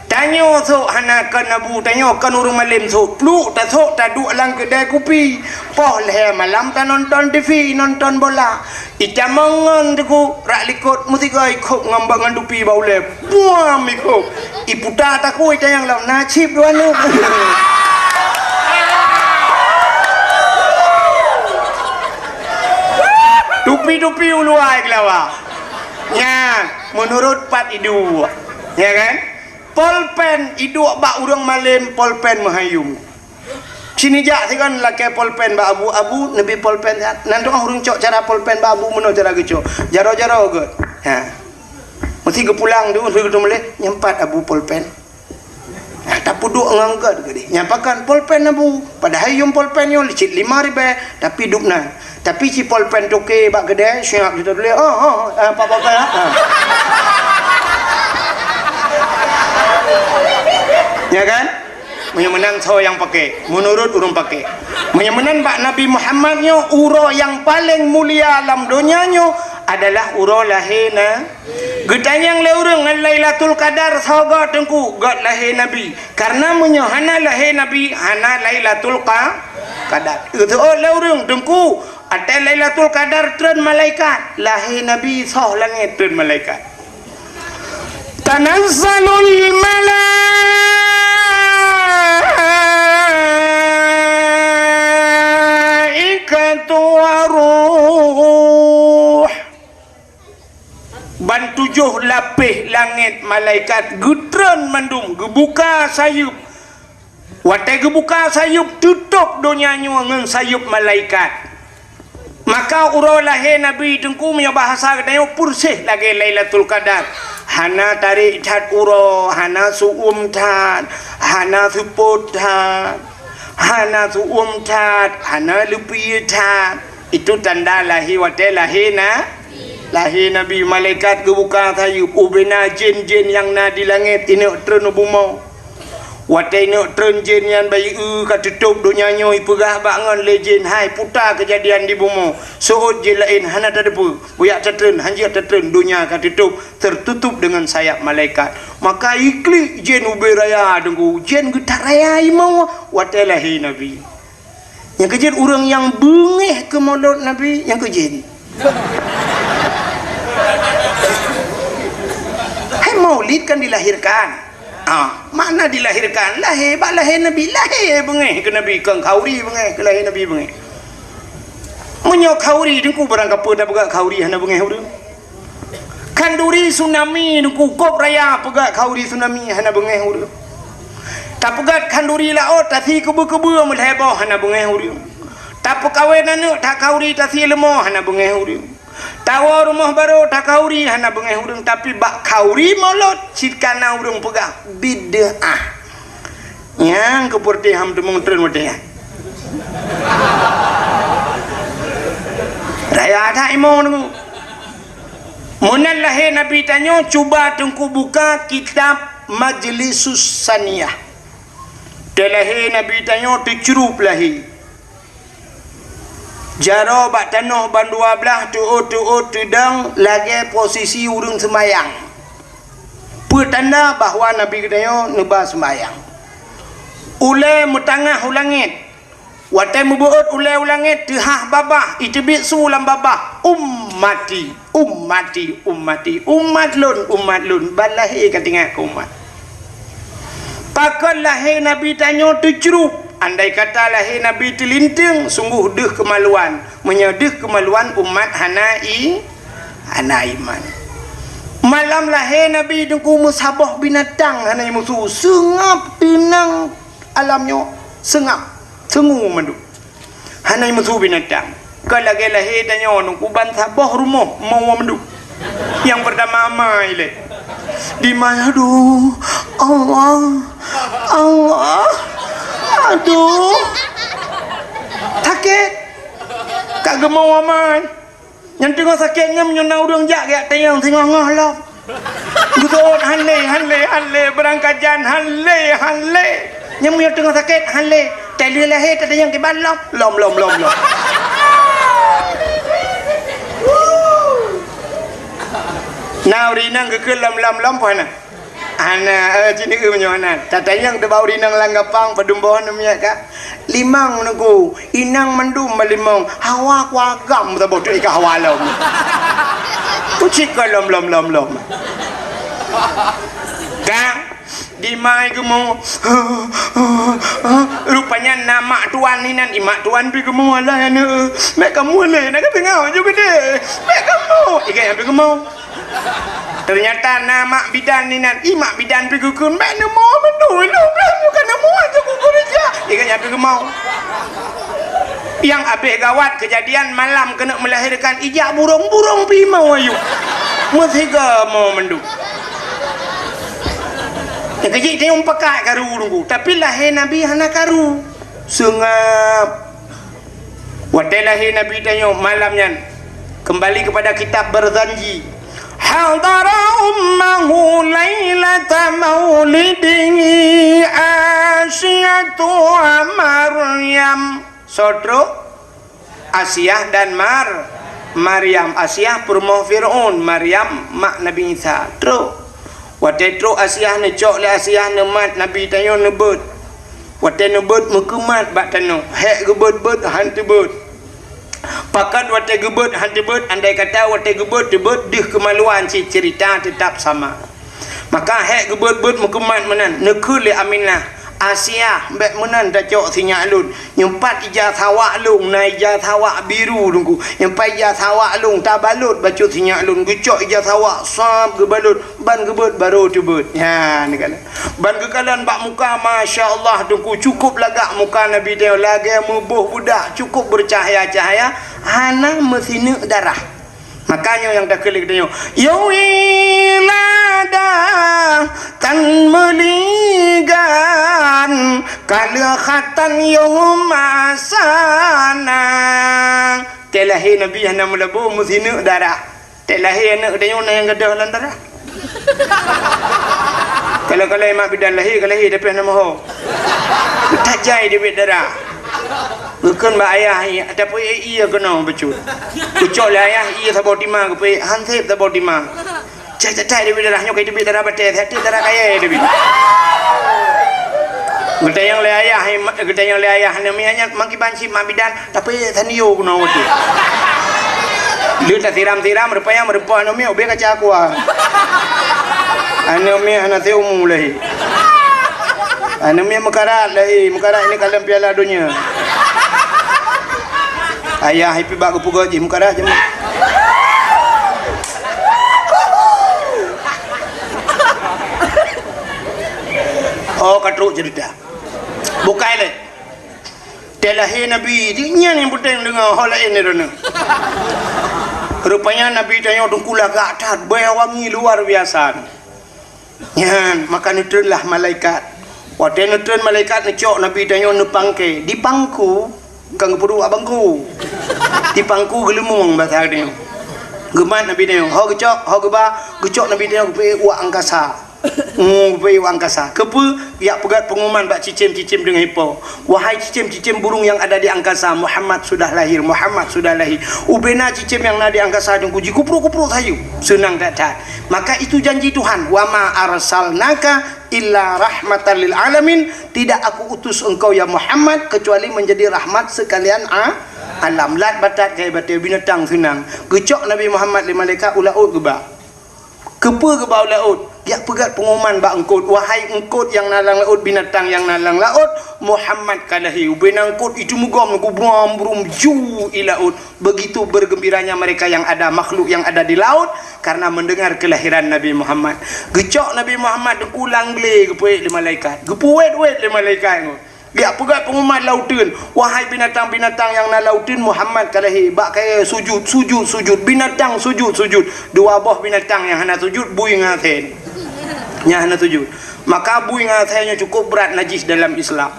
Tanyoe sôk hana kon Abu, tanyoe kon ureuëng malém sôk. Pluek tasôk taduek lam keudée kupi. Poh lhée malam tanonton T V, nonton bola. Itamong ngon teungku rak likot meusigoe ikhôb ngon bak ngon tupi bak ulée. Buam ikhôb. Iputa takue itanyong lom, na cit dua neuk. Tupi-tupi uluwa keulawa. Nyan, meunurot pat iduek. Ya kan? Polpen iduek bak ureuëng malém, polpen meuhayum. Sini jak sigon lakée polpen bak Abu, "Abu, neubi polpen siat." Nan teungoh ureuëng cok cara polpen bak Abu meunoe cara geucok. Jaroe-jaroe geuh. Ha. Meusti geupulang tu, meusti geuteumuleh, "Nyan pat Abu polpen." Ha, tapeuduek ngon gét geuh deh. "Nyan pakon polpen Abu?" Padahai yum polpen nyoe cit lima ribée, tapi dub nan. Tapi ci polpen toke bak keudée, siap jitatuléh, "Oh, oh, oh, eh, pak polpen, ha?" Ha. Ya kan? Meunyoe meunan soe nyang pakék, meunurot ureuëng pakék. Meunyoe meunan bak Nabi Muhammad nyoe, uroe nyang paleng mulia lam donya nyoe adalah uroe lahé na-, geutanyong lé ureuëng ngon Lailatul Qadar soe goe teungku, göt lahé Nabi. Karena meunyoe hana lahé Nabi, hana Lailatul Qa-, Qadar. Geuteuôt lé ureuëng teungku, watée Lailatul Qadar treun malaikat, lahé Nabi soh langét treun malaikat. Tanazzalul malaikatu waruh. Ban tujoh lapéh langét malaikat geutreun mandum, geubuka sayeuep. Watée geubuka sayeuep, teutôb donya nyoe ngon sayeuep malaikat. Maka uroe lahé Nabi teungku, meunyoe bahasa geutanyoe, peureséh lagée Lailatul Qadar. Hana tarék that uroe, hana su'uem that, hana seupôt that, hana su'uem that, hana leupie that. Itu tanda lahé watée lahé na-, lahé Nabi. Malaikat geubuka sayeuep, ubena jén-jén nyang na di langét ineuk treun u bumoe. Watée ineuk treun jén nyan bayeue ka teutôb donya nyoe, ipeugah bak ngon lé jén, "Hai, puta keujadian di bumoe. Seuôt jén laén hana tateupeue. Bujak tatreun, hanjeuet tatreun, donya ka teutôb, tertutup dengan sayap malaikat." Maka iklik jén ubé raya teungku, jén geutat raya imoe watée lahé Nabi. Nyang keujeuet ureuëng nyang beungéh keu maulud Nabi, nyang keujeuet. Hai, maulid kan dilahirkan. Ah, makna dilahirkan, lahé bak lahé Nabi, lahé beungéh keu Nabi, kon khanduri beungéh keu lahé Nabi beungéh. Meunyoe khanduri teungku barang kapeue tapeugah khanduri hana beungéh ureuëng. Khanduri tsunami teungku, kôb raya peugah khanduri tsunami hana beungéh ureuëng. Tapeugah khanduri laôt, tasi keubeu-keubeu meulhée boh hana beungéh ureuëng. Tapeukawen aneuëk that khanduri tasi leumo hana beungéh ureuëng. Tawoe rumoh barô takauri hana beungéh ureuëng, tapi bak kauri mulod cit kana ureuëng peugah bid'ah. Nyang keupeureuté ham teumeung treun watée nyan. Raya that imo nunggu. Meunan lahé Nabi tanyoe, cuba teungku buka kitab Majlisus Saniyah. Teulahé Nabi tanyoe teucrup lahé. Jaroe bak tanoh ban dua blaih, teuôt-teuôt teudong lagée posisi ureuëng seumayang. Peue tanda bahwa Nabi geutanyoe neuba seumayang. Ulée meutangah u langét. Watée meubeuôt ulée u langét, teuhah babah, iteubiet su lam babah, "Ummati, ummati, ummati, umat lôn, umat lôn." Ban lahé ka teuingat keu umat. Pakon lahé Nabi tanyoe teucrup? Andai kata lahé Nabi teulinteung, sunggoh deuh keumaluan. Meunyoe deuh keumaluan, umat hana i-, hana iman. Malam lahé Nabi teungku meusaboh binatang hana meusu, seungab teunang alam nyoe, seungab, seungu mandum. Hana meusu binatang. Ka lagée lahé tanyoe nungku ban saboh rumoh meuwoe mandum. Nyang peurtama amai lé. Di mai, aduh, Allah, Allah, aduh. Sakét. Ka geumoe amai. Nyang teungoh sakét nyan meunyoe na ureuëng jak geujak tanyong singoh-ngoh lom. Geuseuôt han lé, han lé, han lé, beurangkajan han lé, han lé. Nyan meunyoe teungoh sakét han lé, tai lheueh lahé tatanyong kiban lom, lom, lom, lom, lom. Na ureuëng inong geukheun lom, lom, lom, peue hana? Hana, eh, cit neu meunyoe hana. Tatanyong teuh bak ureuëng inong lam gapang, padum boh neumiet ka? Limong nungku, inong mandum meulimong. Hawa kuagam saboh tu ika hawa lom. Kucik ka lom, lom, lom, lom. Ka, di mai geumo. Rupanya na mak tuan inan, i mak tuan pi geumo, alah aneuk. Mek kamu lé, na ka teungoh ju geude. Mek kamu, igai pi geumo. Teunyata na mak bidan inan, i mak bidan pi geukheun, "Bék neumoe meunoe, lôn blah nyoe ka neumoe, jeuet kukeureuja." Iga nyan pi geumau. Nyang abéh gawat keujadian malam keuneuk meulahérkan, ijak burông-burông pi mau ayue. Meusiga moe mandum. Nyang keujih teunyong pakat karu nunggu, tapi lahé Nabi hana karu. Seungab. Watée lahé Nabi tanyoe malam nyan, keumbali keupada kitab Barzanji, "Hadara ummahu lailata maulidihi Asiyatu wa Maryam." Soe trok? Asiah dan Mar-, Maryam. Asiah peurumoh Fir'aun, Maryam mak Nabi Isa. Trok. Watée trok Asiah neucok lé Asiah neumat Nabi tanyoe neubeuet. Watée neubeuet meukeumat bak tanoh, hék geubeuet-beuet han teubeuet. Pakon watée geubeuet han teubeuet, andai kata watée geubeuet teubeuet deuh keumaluan cit ceurita teutab sama. Maka hék geubeuet-beuet meukeumat meunan, neukheun lé Aminah, "Asiah, bék meunan tacok sinyak lôn. Nyoe pat ija sawak lôn, na ija sawak biru nunggu. Nyoe pat ija sawak lôn tabalot bacut sinyak lôn." Geucok ija sawak sab geubalot. Ban geubeuet barô teubeuet. Nyan geukalon. Ban geukalon bak muka, masya Allah, teungku, cukup lagak muka Nabi tanyoe, lagée meuboh budak, cukup beucahya-cahya, hana meusineuk darah. Maka nyoe nyang takeulik tanyoe, "Ya wiladah, tan meuligan, kaleuh khatan yum asana." Tée lahé Nabi hana meulabô, meusineuk darah. Tée lahé aneuk geutanyoe na nyang gadôh lam darah. Kalau-kalau mak bidan lahé, ka lahé tapi hana moho. Tajai deubiet darah. Geukheun bak ayah, "Tapi ie keunoe bacut." Geucok lé ayah ie saboh tima, geupeuék han sép saboh tima. Cai catai deubiet darah nyoe, ka deubiet darah batée, hati darah kayée deubiet. Geutanyong lé ayah, geutanyong lé ayah, aneuk miet nyan, "Mangkiban cit mak bidan?" Tapi tanio keunoe watée. Lheueh tasiram-siram, rupanya meurumpok aneuk miet ubé kaca aqua. Aneuk miet hana seumu lahé. Aneuk miet meukarat lahé, meukarat ini kalon Piala Donya. Ayah ipi bak geupeugah jih meukarat jih. Oh, ka trok cerita. Bukai lé. Tée lahé Nabi, nyan nyang peunteng deungoe, ho laén droeneuh. Rupanya Nabi tanyoe teungku lagak that, bèe wangi luar biasa. Nyan, maka neutreunlah malaikat. Watèe neutreun malaikat neucok Nabi tanyoe neupangke, dipangku, bukan geupeuduek bak bangku. Dipangku geuleumong basa tanyoe. Geumat Nabi tanyoe, ho geucok, ho geuba, geucok Nabi tanyoe geupeuék u angkasa. Hmm, geupeuék u angkasa. Keupeue? Geujak peugöt pengumuman bak cicém-cicém deungon ipo. Wahai cicém-cicém burung yang ada di angkasa, Muhammad sudah lahir, Muhammad sudah lahir. Ubena cicém nyang na di angkasa teungku jikupruek-kupruek sayeup. Seunang that-that. Maka itu janji Tuhan, "Wa ma arsalnaka illa rahmatan lil alamin." Tidak aku utus engkau ya Muhammad kecuali menjadi rahmat sekalian a-, alam. Lat batat kaya batèe binatang seunang. Geucok Nabi Muhammad lé malaikat u laôt geuba. Keupeue geuba u laôt? Geujak peugöt pengumuman bak eungkôt, "Wahai eungkôt nyang na lam laôt, binatang nyang na lam laôt, Muhammad ka lahé." Ubena eungkôt itu meugom, gubrom-brum ju i laôt. Begitu bergembiranya mereka yang ada, makhluk yang ada di laut, karena mendengar kelahiran Nabi Muhammad. Geucok Nabi Muhammad teungku lam glé geupeuék lé malaikat. Geupeuwét-wét lé malaikat nyoe. Geujak peugöt pengumuman lam uteuen, "Wahai binatang-binatang nyang na lam uteuen, Muhammad ka lahé, bak kayèe sujud, sujud, sujud, binatang sujud, sujud." Dua boh binatang nyang hana sujud, bui ngon asèe. Nyang hana sujud. Maka bui ngon asèe nyoe cukup brat najis dalam Islam.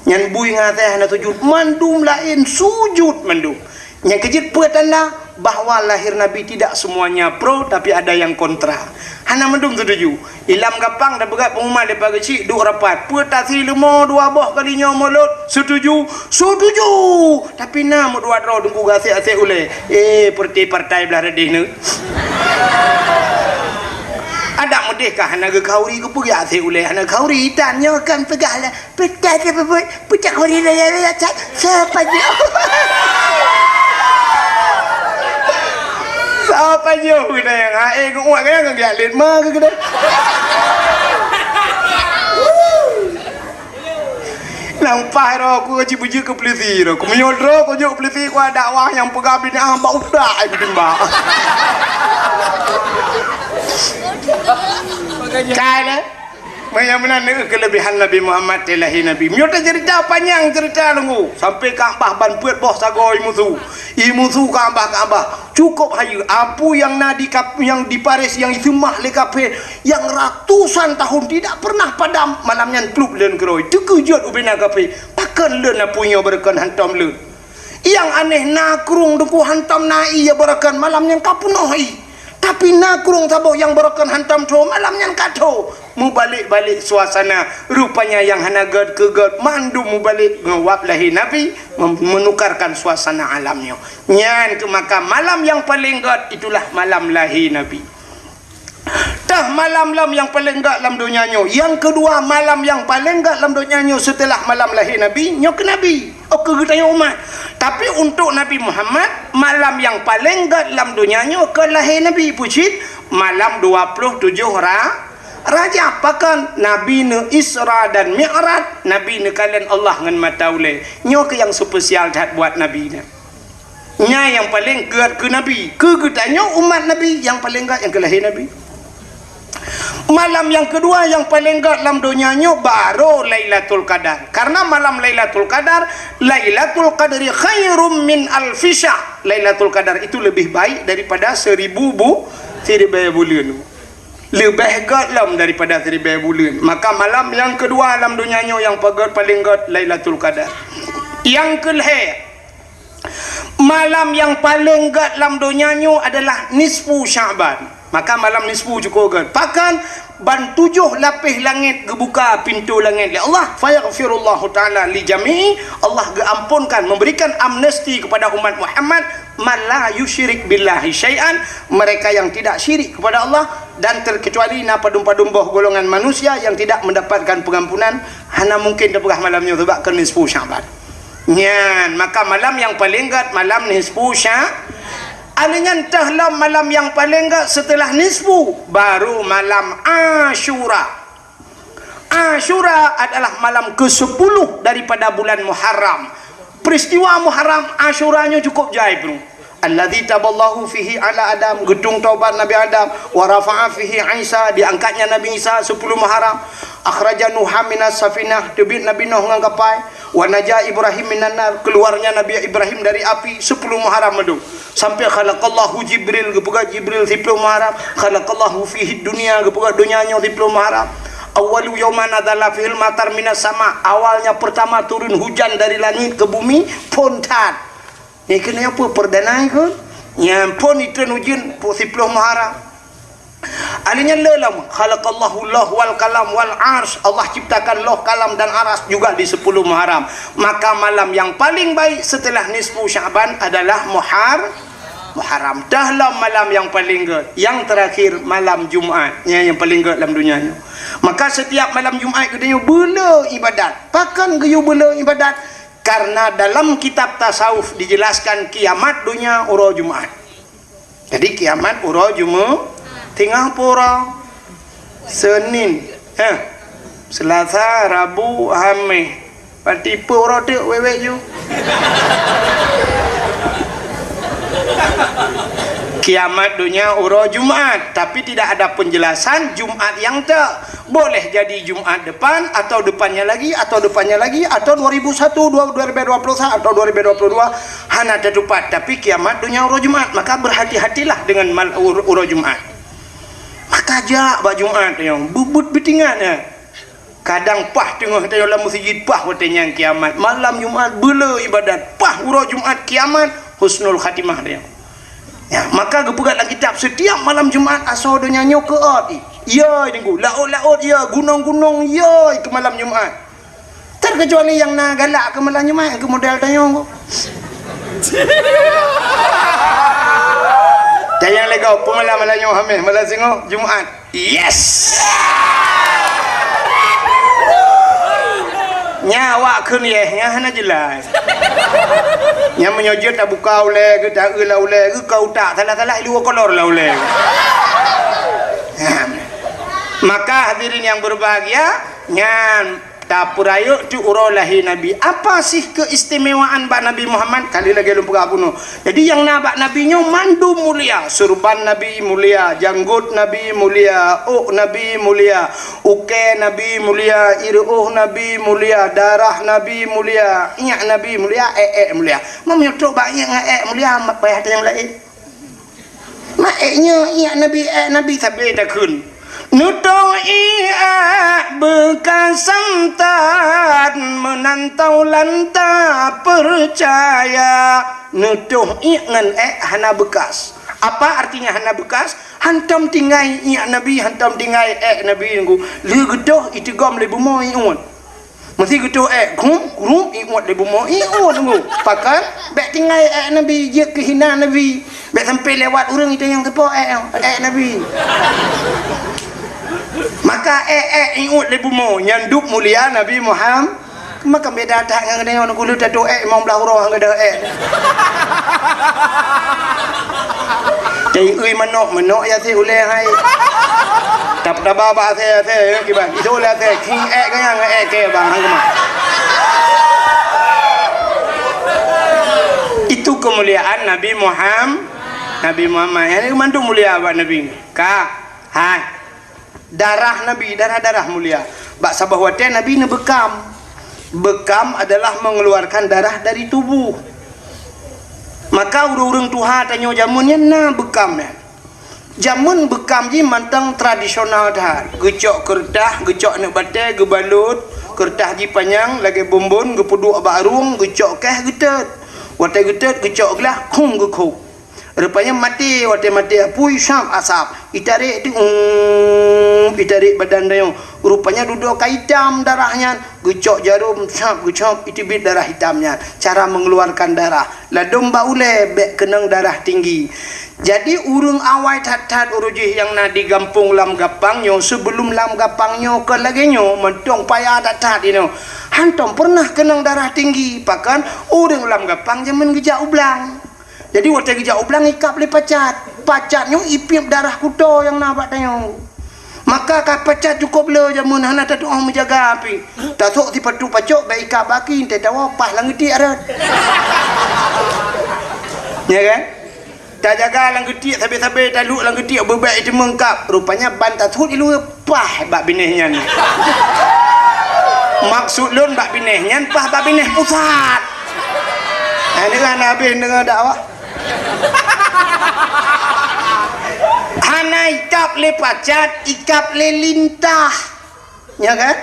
Nyan bui ngon asèe hana sujud, mandum laén sujud mandum. Nyang keujeuet peue tanda bahwa lahir Nabi tidak semuanya pro, tapi ada yang kontra. Hana mandum setuju. Ilam gampang tapeugah pengumuman leupah geuchik duek rapat. Peue tasi leumo dua boh kali nyoe mulod? Setuju. Setuju. Tapi na meudua droe teungku gasek-asek ulèe. Eh, partai-partai blah reudeh nyoe. Adak meudeh ka hana geukhauri, keupeue gasek ulèe hana khauri? Tan nyoe kan peugah lah. Peucah dia peubuet, peucah kuri raya-raya cat. Siapa dia? Siapa dia? Kena yang hai ke uak kena ke giat lin ma ke kena. Nang pah ro ku kaji bujuk ke polisi ro. Ku menyodro ku juk polisi ku ada wah yang pegang bini ah bak utak ai bimbang. Kai le. Meunan meunan keulebihan Nabi Muhammad teulahé Nabi. Meunyoe taceurita panyang ceurita leunggu, sampoe Ka'bah ban peuet boh sagoe imusu. Imusu Ka'bah, Ka'bah. Cukup hayeue, apui nyang na di kap-, nyang di Paris nyang iseumah lé kafé, nyang ratusan tahun tidak pernah padam, malam nyan plup lôn keudroe. Teukeujot ubena kafé, pakon lôn apui nyoe beureukan hantom lôn. Nyang aneh na krueng teungku hantom na ié beureukan, malam nyan ka peunoh ié. Tapi na krueng saboh nyang beureukan hantom tho, malam nyan ka tho. Mubalek-balek suasana, rupanya nyang hana gèt keu gèt, mandum mubalek ngon wab lahé Nabi, mem-, menukarkan suasana alam nyoe. Nyan keuh maka malam nyang paleng gèt itulah malam lahé Nabi. Tah malam lom nyang paleng gèt lam donya nyoe. Nyang keudua, malam nyang paleng gèt lam donya nyoe seuteulah malam lahé Nabi, nyoe keu Nabi. Oh, keu geutanyoe umat. Tapi untuk Nabi Muhammad, malam nyang paleng gèt lam donya nyoe keu lahé Nabi. Peue cit? Malam dua ploh tujoh Ra-, Rajab. Pakon? Nabi neu-Isra dan Mi'raj, Nabi neukalon Allah ngon mata ulèe. Nyoe keuh nyang spesial that buat Nabi nyan. Nyan nyang paleng gèt keu Nabi. Keu geutanyoe umat Nabi, nyang paleng gèt nyang keu lahé Nabi. Malam nyang keudua nyang paleng gèt lam donya nyoe baru Lailatul Qadar. Karena malam Lailatul Qadar, "Lailatul Qadri khairum min alfi syahr." Lailatul Qadar itu lebih baik daripada seribu bu-, siribèe buleuen. Leubeh gèt lom daripada siribèe buleuen. Maka malam nyang keudua lam donya nyoe nyang pagèt paleng gèt Lailatul Qadar. Nyang keulhèe, malam nyang paleng gèt lam donya nyoe adalah nisfu Sya'ban. Maka malam nisfu cukup gèt. Pakon? Ban tujoh lapéh langèt geubuka pintoe langèt lé Allah. Fayaghfirullahu ta'ala li jami'i. Allah geuamponkan, memberikan amnesti kepada umat Muhammad, "Man la yusyrik billahi syai'an," mereka yang tidak syirik kepada Allah, dan terkecuali na padum-padum boh golongan manusia yang tidak mendapatkan pengampunan, hana mungkin tapeugah malam nyoe, sabab keu nisfu Sya'ban. Nyan, maka malam nyang paleng gèt malam nisfu Sya-, alèh nyan teuh lom malam nyang paleng gèt seuteulah nisfu, baru malam Asyura. Asyura adalah malam kesepuluh daripada bulan Muharram. Peristiwa Muharram Asyura nyoe cukup jai, bro. Alladzi taballahu fihi ala Adam, geutung taubat Nabi Adam, wa rafa'a fihi Isa, diangkatnya Nabi Isa sepuluh Muharram. Akhraja Nuha minas safinah, teubiet Nabi Nuh ngon kapai. Wa naja Ibrahim minan nar, keluarnya Nabi Ibrahim dari api, sepuluh Muharram mandum. Sampai khalaqallahu Jibril, geupeugah Jibril siploh Muharram, khalaqallahu fihi dunya, geupeugah donya nyoe siploh Muharram. Awwalu yauman nazala fihil matar minas sama, awalnya pertama turun hujan dari langit ke bumi, phon that. Nyan keuh nyan peue perdana keuh? Nyan phon itreun ujeuen siploh Muharram. Alheuh nyan le lom, khalaqallahu Allah wal kalam wal arsy. Allah ciptakan loh, kalam dan aras juga di sepuluh Muharram. Maka malam yang paling baik setelah nisfu Sya'ban adalah Muhar-, Muharram. Dah lom malam yang paling gét. Yang terakhir malam Jumat. Nyan yang paling gét lam dunia nyoe. Maka setiap malam Jumat geutanyoe beule ibadat. Pakon geuyue beule ibadat? Karena dalam kitab tasawuf dijelaskan kiamat dunia uroe Jumat. Jadi kiamat uroe Jumaat, teungoh pura Senin, eh, Selasa, Rabu, Hameh. Berarti peue uroe teuk wék-wék ju? Kiamat dunia uroe Jumat, tapi tidak ada penjelasan Jumat nyang teuk. Boleh jadi Jumat depan, atau depannya lagi, atau depannya lagi, atau dua ribu satu, dua-, dua ribu dua puluh satu atau dua ribu dua puluh dua, hana teutupat. Tapi kiamat dunia uroe Jumat, maka berhati-hatilah dengan mal-, ur-, uroe Jumat. Maka jak bak Jumat nyoe, beubuet beutingat nyan. Kadang paih teungoh tanyoe lam meuseujid, paih watée nyan kiamat. Malam Jumat beule ibadat, paih uroe Jumat kiamat, husnul khatimah tanyoe. Ya, maka geupeugah lam kitab, setiap malam Jumat asoe donya nyoe keuôt. Ya, deungoe, laôt-laôt ya, gunong-gunong ya keu malam Jumat. Terkecuali nyang na galak keu malam Jumat, keu model tanyoe. Dan nyang lego, peumalam malam nyoe Hameh, malam singoh Jumat. Yes! Nya awak kheun yes, nya hana jelas. Nya meunyoe jeuet tabuka ulée geuh, taeu lam ulée geuh, ka utak salah-salah, i luwa kolor lam ulée geuh. Maka hadirin yang berbahagia, nyan tapeurayeuk teuk uroe lahé Nabi. Apa sih keistimewaan bak Nabi Muhammad? Ka lheueh lagée lôn peugah bunoe. Jadi nyang na bak Nabi nyoe mandum mulia. Surban Nabi mulia, janggot Nabi mulia, ôk Nabi mulia, ukée Nabi mulia, ireuôh Nabi mulia, darah Nabi mulia, iék Nabi mulia, ék-ék mulia. Meunyoe trok bak iék ngon ék mulia, payah tanyong laén. Ma ék nyoe iék Nabi, ék Nabi sabe takheun. Neutôh iék beukasan that meunan taulan tapeucaya. Neutôh iék ngon ék hana beukas. Apa artinya hana beukas? Hantom tinggai iék Nabi, hantom tinggai ék Nabi nunggu. Lheueh geutôh iteugom lé bumoe ié uet. Meusé geutôh ék, grum, grum, ié uet lé bumoe, ié uet nunggu. Pakon? Bék tinggai ék Nabi, jeuet keu hina Nabi. Bék sampai lewat ureuëng itanyong sapo ék, ék Nabi. Maka ék, ék, ié uet lé bumoe, nyan dub mulia Nabi Muhammad. Maka beda that ngon geutanyoe, nunggu lheueh tatôh ék limong blaih uroe han geuda ék. Teuiui manok, manok ya si ulée hai. Tap-, taba bak asée, asée, ya, kiban. Isu lé asée, king ék ganyang, ék kée bang, han keumah. Itu kemuliaan Nabi Muhammad. Nabi Muhammad. Yang ni mandum mulia bak Nabi. Ka. Hai. Darah Nabi, darah-darah mulia. Bak saboh watée Nabi neubeukam. Beukam adalah mengeluarkan darah dari tubuh. Maka ureuëng-ureuëng tuha tanyoe jameun nyan na beukam nyan. Jameun beukam jih mantong tradisional that. Geucok keureutah, geucok aneuk batée, geubalot. Keureutah jih panyang lagée bonbon, geupeuduek bak rueng, geucok keh, geutet. Watée geutet, geucok glah, khum geukhôb. Rupanya maté, watée maté apui, syab asab. Itarek tu, um, itarek badan tanyoe. Rupanya dudoe ka itam darah nyan. Geucok jarom, syab, geucok, iteubiet darah itam nyan. Cara mengeluarkan darah. Ladôm bak ulée bék keunong darah tinggi. Jadi, ureuëng awai that-that ureuëng jih nyang na di gampông Lam Gapang nyoe, sebelum Lam Gapang nyoe kon lagée nyoe, mantong paya that-that inoe. Hantom pernah keunong darah tinggi, pakon ureuëng Lam Gapang jameun geujak u blang. Jadi, watée geujak u blang ikab lé pacat. Pacat nyoe ipiep darah kuto nyang na bak tanyoe. Maka ka pacat cukôp le jameun hana tatuoh meujaga pih. Tasok sipatu pacok bak ikab baki, teuh tawoe paih lam geutik rot. Ya kan? Tajaga lam geutiek, sabe-sabe taluek lam geutiek, beubek iteumeung kab. Rupanya ban tasut iluwa, paih bak binéh nyan. Maksud lôn bak binéh nyan, paih bak binéh pusat. Nah, deungon habéh deungon dakwah. Hana ikab lé pacat, ikab lé lintah. Nya kan?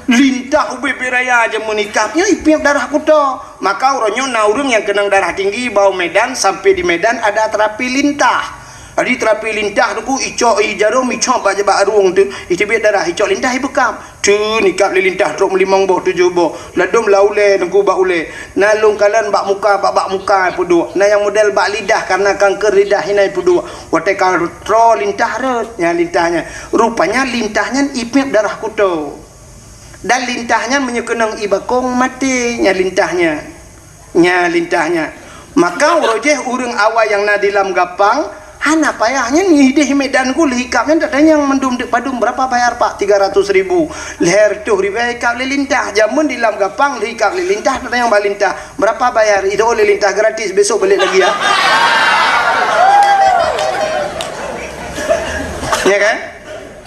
Lintah ubé-bé raya jameun ikab nyoe ipiep darah kuto. Maka uroe nyoe na ureuëng nyang keunong darah tinggi bak u Medan, sampai di Medan ada terapi lintah. Jadi terapi lintah tu ku icok i jarum, icok bak, bak arueng tu, iteubiet darah, icok lintah ibeukab. Teun ikab lé lintah trok meulimong boh, tujoh boh. Ladom lam ulèe, teungku bak ulèe. Na lôn kalon bak muka, bak, bak muka peuduek. Na nyang model bak lidah, karena kanker lidah inan peuduek. Watèe ka troe lintah rhot, nyan lintah nyan. Rupanya lintah nyan ipiep darah kuto. Dan lintah nyan meunyoe keunong i bakong maté, nyan lintah nyan. Nyan lintah nyan. Maka uroe jih ureuëng awai nyang na di lam gapang, hana payah nyan idéh Medan ku lheuh ikab nyan tatanyong mandum deuk padum, "Berapa bayar, Pak?" "Tiga ratus ribu." Lhèe reutôh ribèe ikab lé lintah. Jameun di lam gapang lheuh ikab lé lintah, tatanyong bak lintah, "Berapa bayar?" Itu oleh lintah gratis, besok balik lagi ya. Ya kan?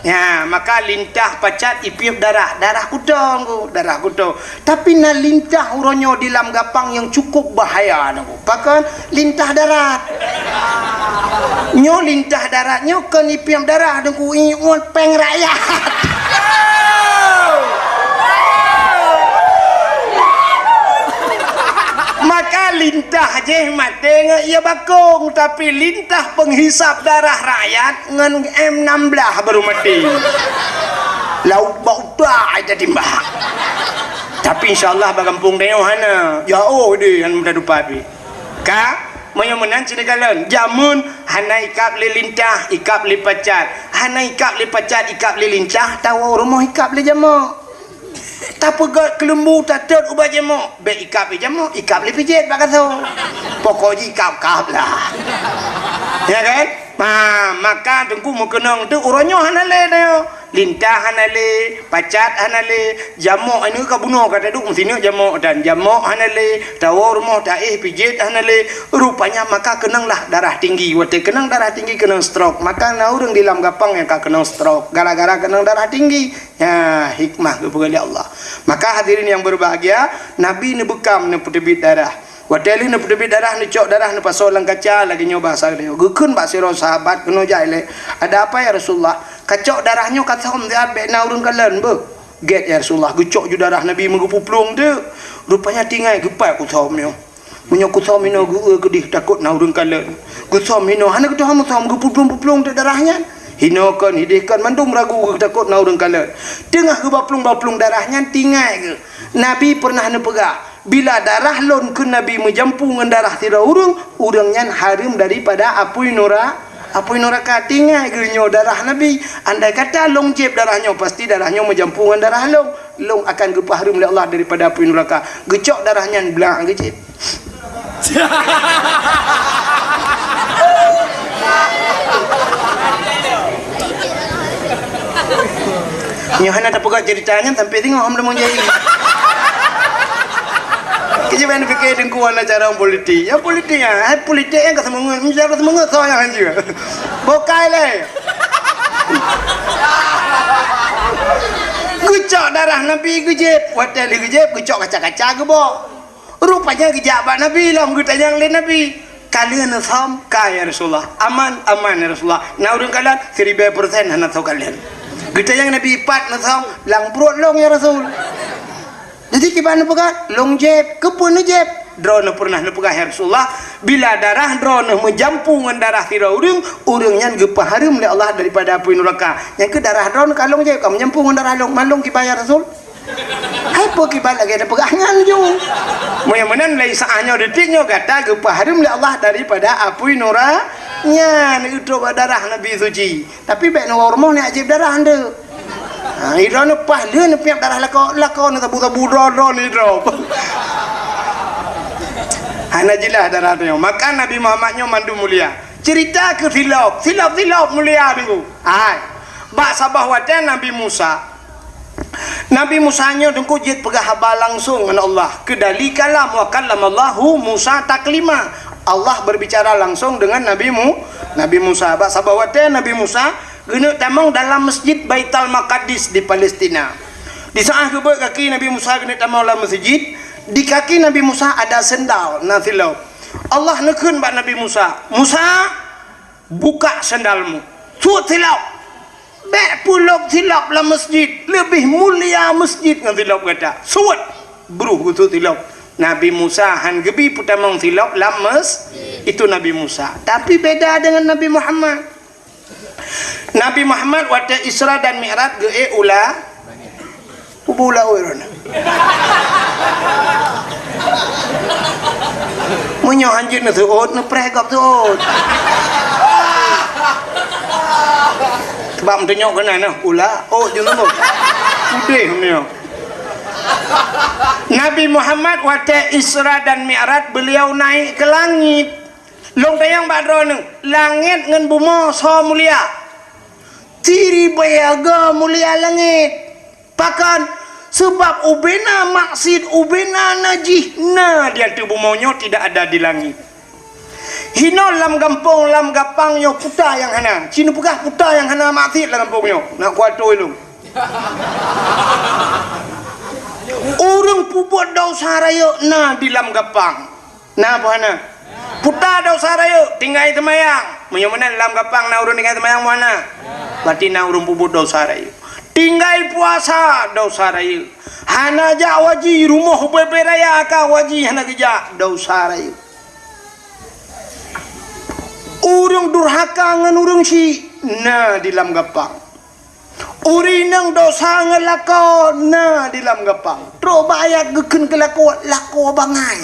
Ya, maka lintah pacat ipiep darah, darah kuto, Teungku, darah kuto. Tapi na lintah uroe nyoe di lam gapang nyang cukup bahaya, Teungku. Pakon? Lintah darat. Nyoe lintah darat nyoe kon ipiep darah, Teungku, ipiep péng rakyat. Maka lintah jih maté ngon ie bakong, tapi lintah penghisap darah rakyat ngon M enam belas baru maté. Lauk bak utak ai tatimbak. Tapi insya Allah bak gampông tanyoe hana. Jauh deh, hana mudah tupat pih. Ka, meunyoe meunan cit kalon, jameun hana ikab lé lintah, ikab lé pacat. Hana ikab lé pacat, ikab lé lintah, tawoe rumoh ikab lé jamok. Tapeugöt keuleumbu, tatot ubat jamok, bèk ikab lé jamok, ikab lé pijet bak gasoe. Pokok jih ikab-kab lah. Ya kan? Ha, maka Teungku meukeunong tu uroe nyoe hana lé nyoe. Lintah hana lé, pacat hana lé, jamok nyoe ka bunoe ka taduek meusineuk jamok dan jamok hana lé, tawoe rumoh taéh pijet hana lé. Rupanya maka keunong lah darah tinggi. Watèe keunong darah tinggi keunong stroke. Maka na ureuëng di lam gapang nyang ka keunong stroke gara-gara keunong darah tinggi. Ya, hikmah geupeugah lé Allah. Maka hadirin yang berbahagia, Nabi neubeukam neupeuteubiet darah. Watèe lheueh neupeuteubiet darah, neucok darah neupasoe lam kaca lagèe nyoe bahasa geutanyoe. Geukheun bak sidroe sahabat keunoe jai lé, "Ada apa ya Rasulullah?" "Kacok darah nyoe kasöm siat bèk na ureuëng kalon beuh." "Gèt ya Rasulullah." Geucok ju darah Nabi meugeupuplueng teuk. Rupanya tinggai geupat kusöm nyoe. Meunyoe kusöm inoe geu-eu keudeh takot na ureuëng kalon. Geusöm inoe hana geutuha meusöm geupuplueng-puplueng teuk darah nyan. Inoe kon, ideh kon mandum ragu geutakot na ureuëng kalon. Teungoh geubaplueng-baplueng darah nyan tinggai geuh. Nabi peureunah neupeugah, "Bila darah lôn," kheun Nabi, "meujampu ngon darah sidroe ureuëng, ureuëng nyan hareuem daripada apui nura-, apui nuraka." Tinggai geuh nyoe darah Nabi. Andai kata lôn jieb darah nyoe, pasti darah nyoe meujampu ngon darah lôn. Lôn akan geupeuhareuem lé Allah daripada apui nuraka. Geucok darah nyan blang geujieb. Nyoe hana tapeugah cerita nyan sampai singoh hom lemong jai. Keujiban fikir Teungku hana cara politik. Ya politik ya, hai politik nyang ka seumeungeut, meuncara seumeungeut soe nyang hanjeuet. Bokai lé. Geucok darah Nabi geujieb, watèe lheueh geujieb geucok kaca-kaca geubok. Rupanya geujak bak Nabi lom geutanyong lé Nabi, "Ka lheueh neusöm?" "Ka ya Rasulullah." "Aman?" "Aman ya Rasulullah." "Na ureuëng kalon?" "Siribèe persen hana soe kalon." Geutanyong Nabi, "Pat neusöm?" "Lam pruet lôn ya Rasul." Jadi kiban neupeugah, "Lôn jieb." "Keupeue neujieb?" "Droeneuh peureunah neupeugah ya Rasulullah, bila darah droeneuh meujampu ngon darah sidroe ureuëng, ureuëng nyan geupeuhareuem lé Allah daripada apui nuraka. Nyang keuh darah droeneuh ka lôn jieb, ka meujampu ngon darah lôn. Man lôn kiban ya Rasul?" Hai peue kiban lagèe tapeugah nyan ju. Meunyoe meunan lé saát nyoe detik nyoe gata geupeuhareuem lé Allah daripada apui nura-, nyan, neutrok bak darah Nabi suci. Tapi bèk neuwoe rumoh neujieb darah nyan. Ha, idroeneuh paih lheueh neupiep darah lakoe, lakoe neusabu-sabu droe-droe neudroe. Hana jeulaih darah nyoe. Maka Nabi Muhammad nyoe mandum mulia. Cerita keu silop, silop-silop mulia Teungku. Hai. Bak saboh watèe Nabi Musa, Nabi Musa nyoe Teungku jeuet peugah haba langsong ngon Allah. Keudali kalam, wa kallamallahu Musa taklima. Allah berbicara langsung dengan Nabi Mu-, Nabi Musa. Bak saboh watée Nabi Musa geuneuk tamong dalam Masjid Baitul Maqdis di Palestina. Di saat geubeuet kaki Nabi Musa geuneuk tamong lam masjid, di kaki Nabi Musa ada sendal, na silop. Allah neukheun bak Nabi Musa, "Musa, buka sendalmu. Suet silop. Bék pulop silop lam masjid. Leubeh mulia masjid ngon silop gata. Suet." Bruh geusuet silop. Nabi Musa han geubi peutamong silop lam mes-, itu Nabi Musa. Tapi beda dengan Nabi Muhammad. Nabi Muhammad watée Isra dan Mi'raj geuék ula, ubu ula ureuëng. Meunyoe hanjeuet neuseuôt, neupreh gob seuôt. Sebab meutunyok keunan, nah, ula, oh, jeuet lom. Udeh meunyoe. Nabi Muhammad watée Isra dan Mi'raj, beliau naik ke langit. Lôn tanyong bak droeneuh, langét ngon bumoe soe mulia? Siribèe mulia langét. Pakon? Sabab ubena maksiet, ubena najih na di ateueh bumoe nyoe, tidak ada di langét. Hinoe lam gampông, lam gapang nyoe puta nyang hana. Ci neupeugah puta nyang hana maksiet lam gampông nyoe. Nak kuatoi lôn. Ureuëng peubuet desya rayeuk na di lam gapang. Na apa hana? Puta desya rayeuk, tinggai seumayang. Meunyoe meunan lam gapang na ureuëng tinggai seumayang, muhana. Berarti na ureuëng peubuet desya rayeuk. Tinggai puasa, desya rayeuk. Hana jak haji, rumoh ubé-ubé raya ka haji hana geujak, desya rayeuk. Ureuëng durhaka ngon ureuëng syik na di lam gapang. Ureuëng inong desya ngon lakoe na di lam gapang. Trok bak ayat geukheun keu lakoe, lakoe bangai.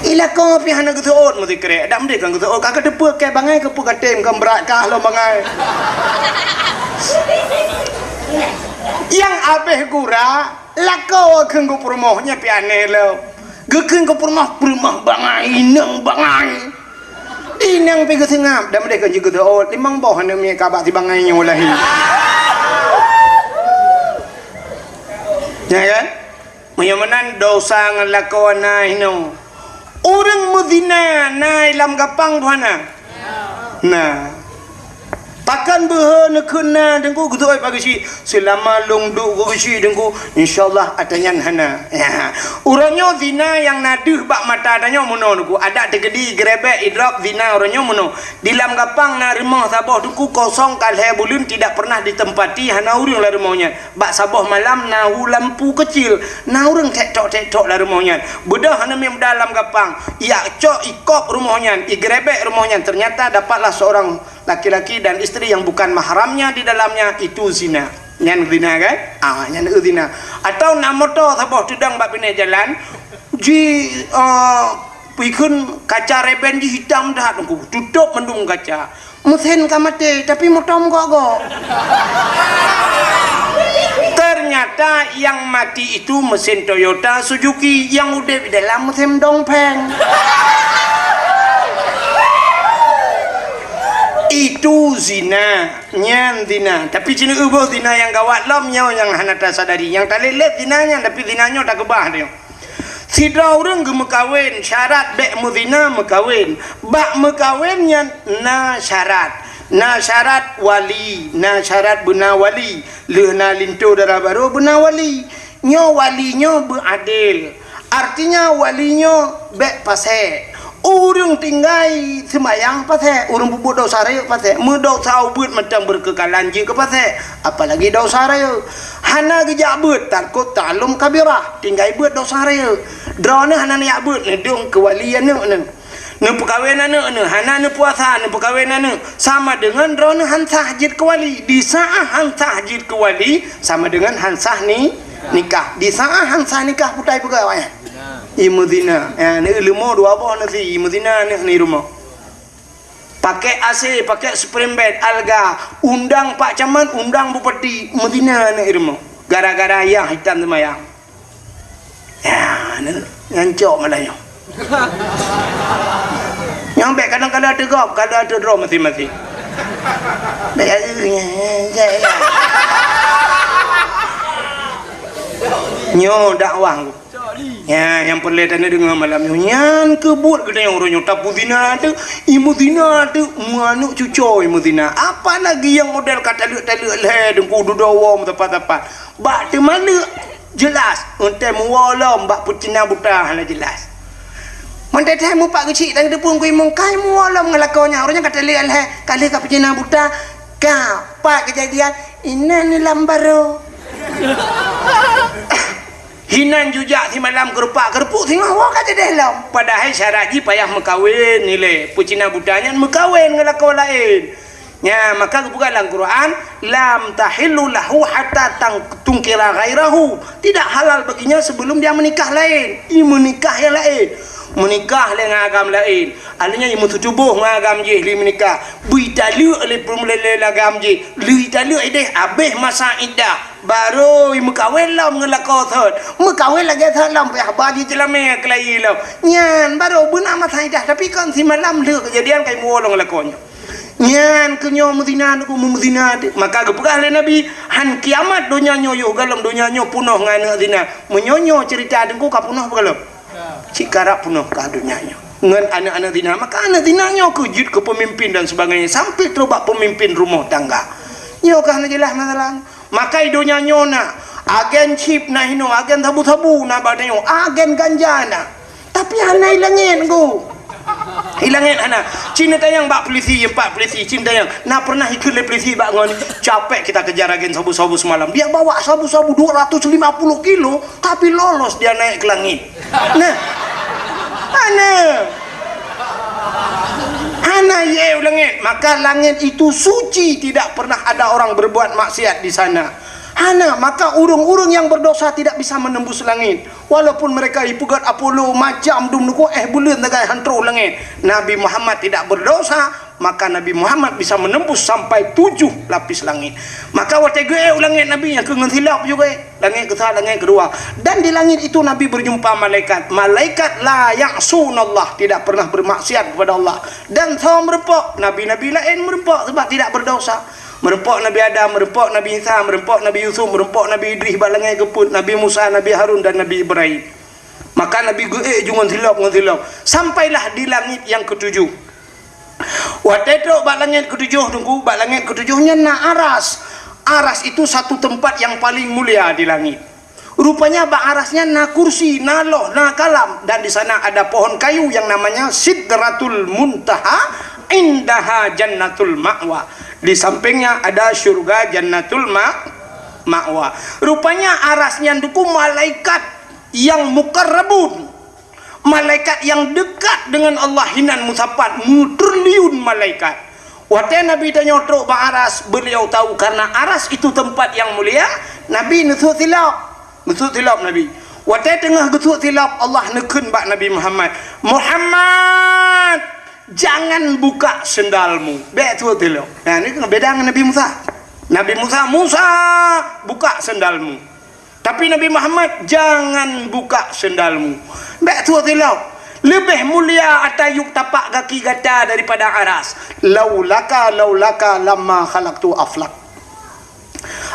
I lakoe pih hana geuseuôt meusikrek. Dak meudeh kan geuseuôt, ka geuteupeue keu bangai keupeue katem kan brat kah lom bangai. Nyang abéh gura, lakoe kheun geupeurumoh nyan pih aneh lom. Geukheun geupeurumoh, peurumoh bangai, inong bangai. Inong pih geuseungab, dak meudeh kan jeuet geuseuôt, limong boh aneuk miet ka bak sibangai nyoe lahé. Ya kan? Meunyoe meunan desya ngon lakoe na hinoe. Ureuëng meuzina na i lam gapang tu hana? Na. Pakon beuhe neukheun na Teungku, geuseuôt bak geuchik. Seulama lôn duek keu geuchik Teungku, insya Allah ata nyan hana. Ya. Uroe nyoe zina nyang na deuh bak mata tanyoe meunoe Teungku. Adak teukeudi, geurebek, idrop, zina uroe nyoe meunoe. Di lam gapang na rumoh saboh Teungku kosong ka lhée buleuen tidak pernah ditempati, hana ureuëng lam rumoh nyan. Bak saboh malam na hu lampu keucil, na ureuëng tek-tok-tek-tok lam rumoh nyan. Beudôh aneuk miet muda lam gapang, jak cok ikop rumoh nyan, igeurebek rumoh nyan, ternyata dapatlah seorang laki-laki dan istri yang bukan mahramnya di dalamnya, itu zina. Nyan zina kan? Ah, nyan zina. Atau na moto saboh teudong bak binéh jalan, ji, ah, ikheun kaca reben jih hitam that, tutup mandum kaca. Meusén ka maté, tapi moto meugok-gok. Ternyata yang mati itu mesin Toyota Suzuki, yang udeb di dalam mesin Dongfeng. Itu zina, nyan zina. Tapi cina euboh zina nyang gawat lom nyoe nyang hana tasadari. Nyang talét-lét zina nyan, tapi zina nyoe takeubah nyoe. Sidroe ureuëng geumeukawen, syarat bék meuzina meukawen. Bak meukawen nyan na syarat. Na syarat wali, na syarat beuna wali. Lheueh na linto dara barô beuna wali. Nyoe wali nyoe beuadil. Artinya wali nyoe bék pasék. Ureuëng tinggai seumayang pasék, ureuëng peubuet desya rayeuk pasék, meudosa ubeuet mantong beureukeukalahan jeuet keu pasék, apalagi desya rayeuk. Hana geujak beuet, tarkut ta'allum kabirah, tinggai beuet desya rayeuk. Droeneuh hana neujak beuet, neudong keu wali aneuëk neuh. Neupeukawen aneuëk neuh, hana neupuasa, neupeukawen aneuëk, sama deungon droeneuh han sah jeuet keu wali. Di saát han sah jeuet keu wali, sama deungon han sah ni, nikah. Di saát han sah nikah, putai peugah awaknyan. Imeuzina. Ya, ni ileumu dua boh nasi, imeuzina aneuk ni rumoh. Pakai A C, pakai spring bed, alga, undang Pak Camat, undang Bupati, meuzina aneuk rumoh. Gara-gara ayah hitam seumayang. Ya, ni ngancok malah nyoe. Nyang bék kadang-kadang teugop, kadang teudroe masing-masing. Bék, nyoe dakwah. Ya, nyang peureulée taneuk deungoe malam nyoe, nyan keuh buet geutanyoe uroe nyoe, tapeuzina teuk, imeuzina teuk, meuaneuk cucoe imeuzina. Apalagi nyang model ka taleuek-taleuek lhée, deungku dudoe woe meusapat-sapat. Bak teumaleuek, jeulaih, eunteuk meuwoe lom bak peucina buta hana jeulaih. Meuntée-tée mupat geuchik dan geuteupeue keu imong kai meuwoe lom ngon lakoe nyan, uroe nyan ka taleuek lhée, ka lheueh ka peucina buta, ka, pat keujadian, inan lam barô. Hinan jujak simalam keurupak-keurupuek singoh woe ka jadeh lom. Padahai syarat jih payah meukawen ilée. Peucina buta nyan meukawen ngon lakoe laén. Nya, maka geupeugah lam Quran, "Lam tahillu lahu hatta tang-, tangkiha ghairahu." Tidak halal baginya sebelum dia menikah laén. I meunikah nyang laén. Meunikah lé ngon agam laén. Artinya i meutuboh ngon agam jih lé meunikah. Beu italeuek lé peum-, lé, lé agam jih. Lé italeuek ideh habéh masa iddah. Barô i meukawen lom ngon lakoe thot. Meukawen lagée thot lom, payah ba jih jeulamé keulayi lom. Nyan barô beuna masa iddah, tapi kon simalam lheueh keujadian kai meuwoe lom ngon lakoe nyoe. Nyan keuh nyoe meuzina, neuk meuzina teuh. Maka geupeugah lé Nabi, "Han kiamat donya nyoe yoh galom donya nyoe punoh ngon aneuk zina." Meunyoe nyoe ceurita teungku ka punoh beugalom. Cit karab punoh ka donya nyoe. Ngon aneuk-aneuk zina, maka aneuk zina nyoe keuh jeuet keu peumimpin dan sebagainya, sampai trok bak peumimpin rumoh tangga. Nyoe ka hana jeulaih masalah. Maka i donya nyoe na agen chip na hinoe, agen sabu-sabu na bak tanyoe, agen ganja na. Tapi hana i langét, Teungku. I langét hana. Cit neutanyong bak polisi, empat polisi, cit neutanyong. Na pernah ikheun lé polisi bak ngon, "Capek kita kejar agen sabu-sabu semalam. Dia bawa sabu-sabu dua ratus lima puluh kilo, tapi lolos dia naik ke langit." Nah. Hana. Hana ié u langét. Maka langét itu suci, tidak pernah ada orang berbuat maksiat di sana. Hana, maka ureuëng-ureuëng nyang berdosa tidak bisa menembus langit. Walaupun mereka ipeugét Apollo macam dum neukô éh buleuen sagai han troh langét. Nabi Muhammad tidak berdosa, maka Nabi Muhammad bisa menembus sampai tujuh lapis langit. Maka watée geuék u langét Nabi nyang keu ngon silop juga, langét keusa, langét keudua. Dan di langit itu Nabi berjumpa malaikat. Malaikat la ya'sunallah, tidak pernah bermaksiat kepada Allah. Dan soe meureumpok, nabi-nabi laén meureumpok sebab tidak berdosa. Meureumpok Nabi Adam, meureumpok Nabi Isa, meureumpok Nabi Yusuf, meureumpok Nabi Idris bak langét keupeuet, Nabi Musa, Nabi Harun, dan Nabi Ibrahim. Maka Nabi geuék ju ngon silop, ngon silop. Sampailah di langit yang ketujuh. Watée trok bak langét ketujuh, Teungku, bak langét ketujuh nyan na aras. Aras itu satu tempat yang paling mulia di langit. Rupanya bak aras nyan na kursi, na loh, na kalam, dan di sana ada pohon kayu yang namanya Sidratul Muntaha, indaha Jannatul Ma'wa. Di sampingnya ada syurga Jannatul Ma-, Ma'wa. Rupanya aras nyan Teungku malaikat yang mukarrabun. Malaikat yang dekat dengan Allah hinan meusapat, meutriliun malaikat. Watée Nabi tanyoe trok bak aras, beliau tahu karena aras itu tempat yang mulia, Nabi neusut silop. Neusut silop Nabi. Watée teungoh geusut silop, Allah neukheun bak Nabi Muhammad, "Muhammad, jangan buka sendalmu." Bék sut silop. Nah, ni beda ngon Nabi Musa. Nabi Musa, "Musa, buka sendalmu." Tapi Nabi Muhammad, "Jangan buka sendalmu." Bék sut silop. Leubeh mulia ata yup tapak gaki gata daripada aras. "Laulaka, laulaka lamma khalaqtu aflak."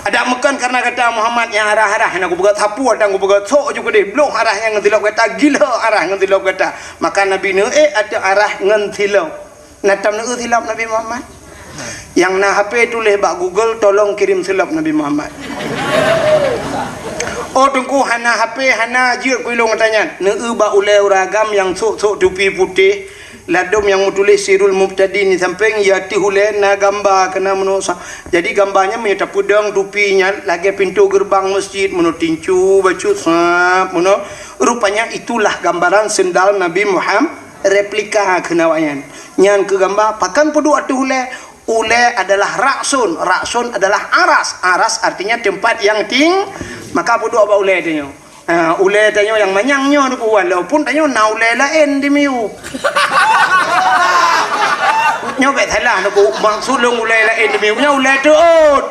Adak meukan karena gata Muhammad nyang arah-arah nyang kupeugah sapu dan kupeugah sok ju keudeh bloh arah nyang ngon silop gata, gila arah ngon silop gata. Maka Nabi neuék ateueh arah ngon silop. Na tam neueu silop Nabi Muhammad? Nyang na H P tuléh bak Google, "Tolong kirim silop Nabi Muhammad." Oh, Teungku hana H P, hana jeuet keu ilong gata nyan. Neueu bak ulée ureuëng agam nyang sok-sok tupi putéh, ladôm nyang meutuléh Sirul Mubtadin di sampéng, ya teuh ulée na gamba keunan meunoe sa-, jadi gamba nyan meunyoe tapeudong tupi nyan lagée pintoe geureubang meuseujid, meunoe tincu bacut sab, meunoe. Rupanya itulah gambaran sendal Nabi Muhammad, replika keunan awak nyan. Nyan keu gamba, pakon peuduek ateueh ulée? Ulée adalah rakson, rakson adalah aras. Aras artinya tempat yang ting-, maka peuduek bak ulée tanyoe. Ha, ulée tanyoe nyang manyang nyoe Teungku, walaupun tanyoe na ulée laén di miyueb. Nyoe bék salah Teungku, maksud lôn ulée laén di miyueb nyoe ulée teuôt.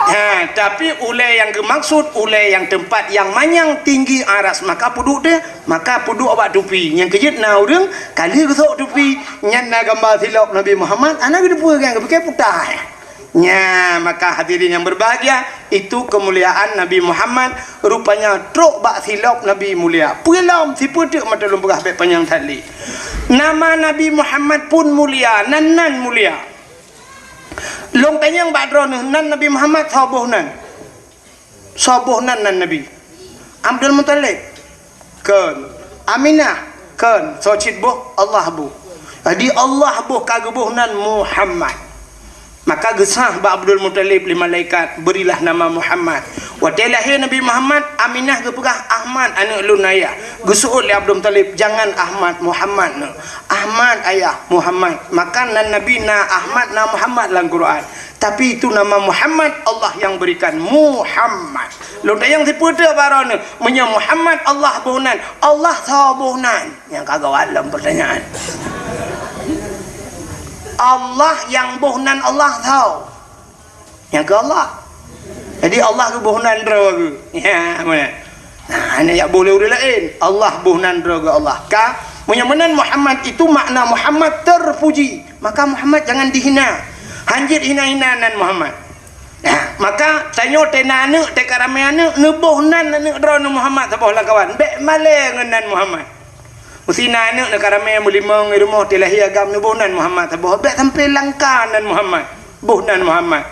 Ha, tapi ulée nyang geumaksud ulée nyang tempat nyang manyang tinggi aras, maka peuduek teuh, maka peuduek bak tupi. Nyang keu jeuet na ureuëng ka lheueh geusok tupi, nyan na gamba silop Nabi Muhammad, hana geuteupeue nyang geupike putah. Nya, maka hadirin yang berbahagia, itu kemuliaan Nabi Muhammad, rupanya trok bak silop Nabi mulia. Peue lom, sipeue teuk mata lôn peugah bék panyang that lé. Nama Nabi Muhammad pun mulia, nan-nan mulia. Lôn tanyong bak droeneuh, nan Nabi Muhammad soe boh nan? Soe boh nan, nan Nabi? Abdul Muthalib? Kon. Aminah? Kon. Soe cit boh? Allah boh. Jadi Allah boh ka geuboh nan Muhammad. Maka geusah bak Abdul Muthalib lé malaikat, "Berilah nama Muhammad." Watée lahé Nabi Muhammad, Aminah geupeugah, "Ahmad, aneuëk lôn ayah." Geuseuôt lé Abdul Muthalib, "Jangan Ahmad, Muhammad neuh." "Ahmad ayah, Muhammad." Maka nan Nabi na Ahmad, na Muhammad lam Quran. Tapi itu nama Muhammad, Allah yang berikan. Muhammad. Lôn tanyong sipeue teuk bak droeneuh, meunyoe Muhammad Allah boh nan, Allah soe boh nan? Nyang ka gawat lom pertanyaan. Allah nyang boh nan Allah soe? Nyang keu Allah. Jadi Allah geuboh nan droe geuh. Ya, meunan. Nah, hana jak boh lé ureuëng laén. Allah boh nan droe geuh Allah. Ka, meunyoe meunan Muhammad itu makna Muhammad terpuji. Maka Muhammad jangan dihina. Hanjeuet hina-hina nan Muhammad. Nah, maka tanyoe teuh na aneuëk, teuh ka ramé aneuëk, neuboh nan aneuëk droeneuh Muhammad saboh lam kawan. Bék malée ngon nan Muhammad. Meusi na aneuëk neuh ka ramé meulimong i rumoh teuh lahé agam neuboh nan Muhammad saboh. Bék sampoe langka nan Muhammad. Boh nan Muhammad.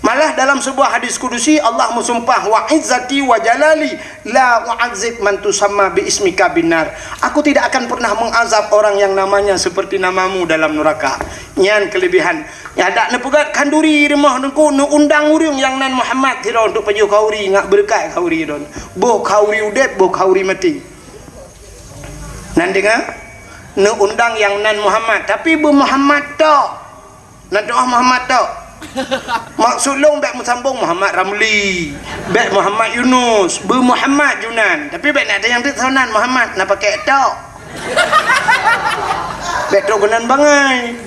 Malah dalam sebuah hadis kudusi Allah meusumpah, "Wa izzati wa jalali la u'adzib man tusamma bi ismika binnar." Aku tidak akan pernah mengazab orang yang namanya seperti namamu dalam neraka. Nyan kelebihan. Ya, dak neupeugét khanduri rumoh Teungku, neuundang ureuëng nyang nan Muhammad sidroe untuk pajoh khanduri, ngat beureukat khanduri droe. Boh khanduri udeb, boh khanduri maté. Nan deungoe, neuundang nyang nan Muhammad, tapi beu Muhammad tok. Nan doh Muhammad tok. Maksud lôn bék meusambong Muhammad Ramli, bék Muhammad Yunus, beu Muhammad Junan. Tapi bék na tanyong teuk soe nan Muhammad, na pakai tok. Bék trok keunan bangai.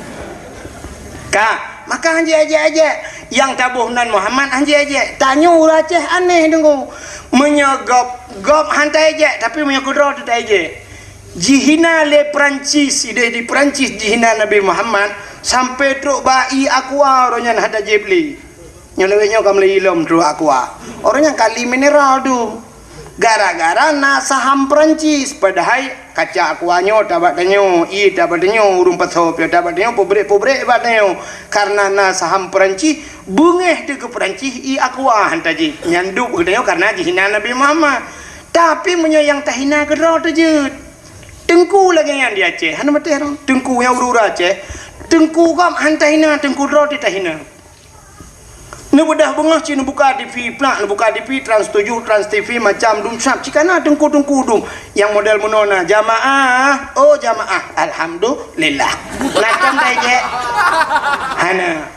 Ka, maka hanjeuet ajak-ajak. Nyang taboh nan Muhammad hanjeuet ajak. Tanyoe ureuëng Aceh aneh Teungku. Meunyoe gob, gob han taejek, tapi meunyoe keudroe teuh taejek. Jihina lé Perancis, ideh di Perancis jihina Nabi Muhammad, sampai trok bak ié Aqua uroe nyan han tajieb lé. Nyoe lawét nyoe ka meulayeue lom trok Aqua. Uroe nyan kali mineral tu. Gara-gara na saham Perancis, padahai kaca Aqua nyoe tabak tanyoe, ié tabak tanyoe, ureuëng pasoe pih tabak tanyoe, peubrek-peubrek bak tanyoe. Karena na saham Perancis, beungéh teuh keu Perancis ié Aqua han tajieb. Nyan duek keu tanyoe karena jihina Nabi Muhammad. Tapi meunyoe nyang tahina keudroe teuh jeuet. Teungku lagée nyan di Aceh, hana maté rang. Teungku nyang ureuëng Aceh, teungku gob han tahina, teungku droe teuh tahina. Neubeudoh beungoh cit neubuka T V, plak neubuka T V, Trans tujuh, Trans T V, macam dum sab cit kana teungku-teungku dum. Nyang model meunoe na, jamaah, oh jamaah, alhamdulillah. Na tom taijek? Hana.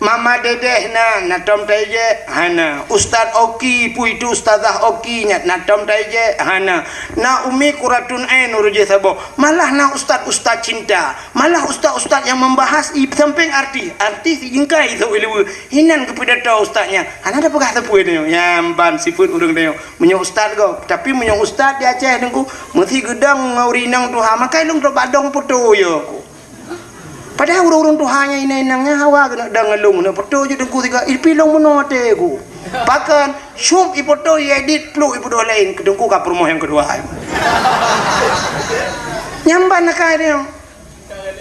Mama Dedeh na, na tom taijek? Hana. Ustaz Oki, peue itu Ustazah Oki nyan, na tom taijek? Hana. Na Umi Kuratun Ain ureuëng jih saboh. Malah na ustaz-ustaz cinta. Malah ustaz-ustaz nyang membahas i sampéng artis, artis i jeungkai isok ileue. Inan geupidato ustaz nyan. Hana tapeugah sapeue tanyoe. Nyan ban sifeuet ureuëng tanyoe. Meunyoe ustaz gob, tapi meunyoe ustaz di Aceh Teungku, meusi geudong ngon ureuëng inong tuha, makai lôn trok bak dong poto yo ku. Padahai ureuëng-ureuëng tuha nyan inong-inong nyan hawa keuneuk dong ngon lôn, keuneuk poto jeuet Teungku sigoe, ipi lôn meunoe até ku. Pakon, syueb ipoto iedit pluek ipeudôh laén, keu Teungku ka peurumoh nyang keudua. Nyan ban akai tanyoe.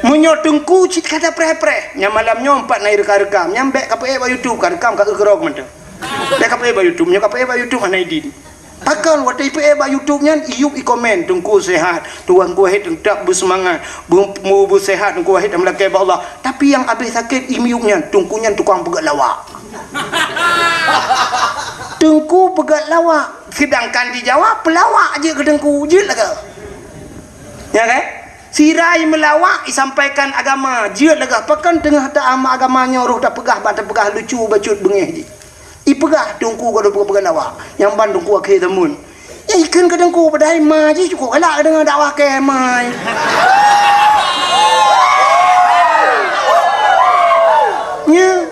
Meunyoe Teungku cit ka tapreh-preh, nyan malam nyoe pat na ireukam-reukam, nyan bék kapeuék bak YouTube, kareukam ka eu keurok mantong. Bék kapeuék bak YouTube, nyoe kapeuék bak YouTube hana idin. Pakon watée ipeuék bak YouTube nyan, iyueb ikomen, "Teungku sehat, Teungku Wahid teutap beuseumangat, beu-, beu-, beusehat Teungku Wahid dan meulakée bak Allah." Tapi nyang abéh sakét imiyueb nyan, Teungku nyan tukang peugét lawak. Teungku peugét lawak, sedangkan di Jawa peulawak jeuet keu Teungku, jeuet lagée. Ya kan? Sira i meulawak, isampaikan agama, jeuet lagée pakon teungoh ta-, agama nyoe roh tapeugah bak tapeugah lucu bacut beungéh jih. Ipeugah Teungku ka deuh peugah lawak, nyang ban Teungku akhé zaman. Ya ikheun keu Teungku padahai ma jih cukôp galak deungon dakwah keu ma. Nya.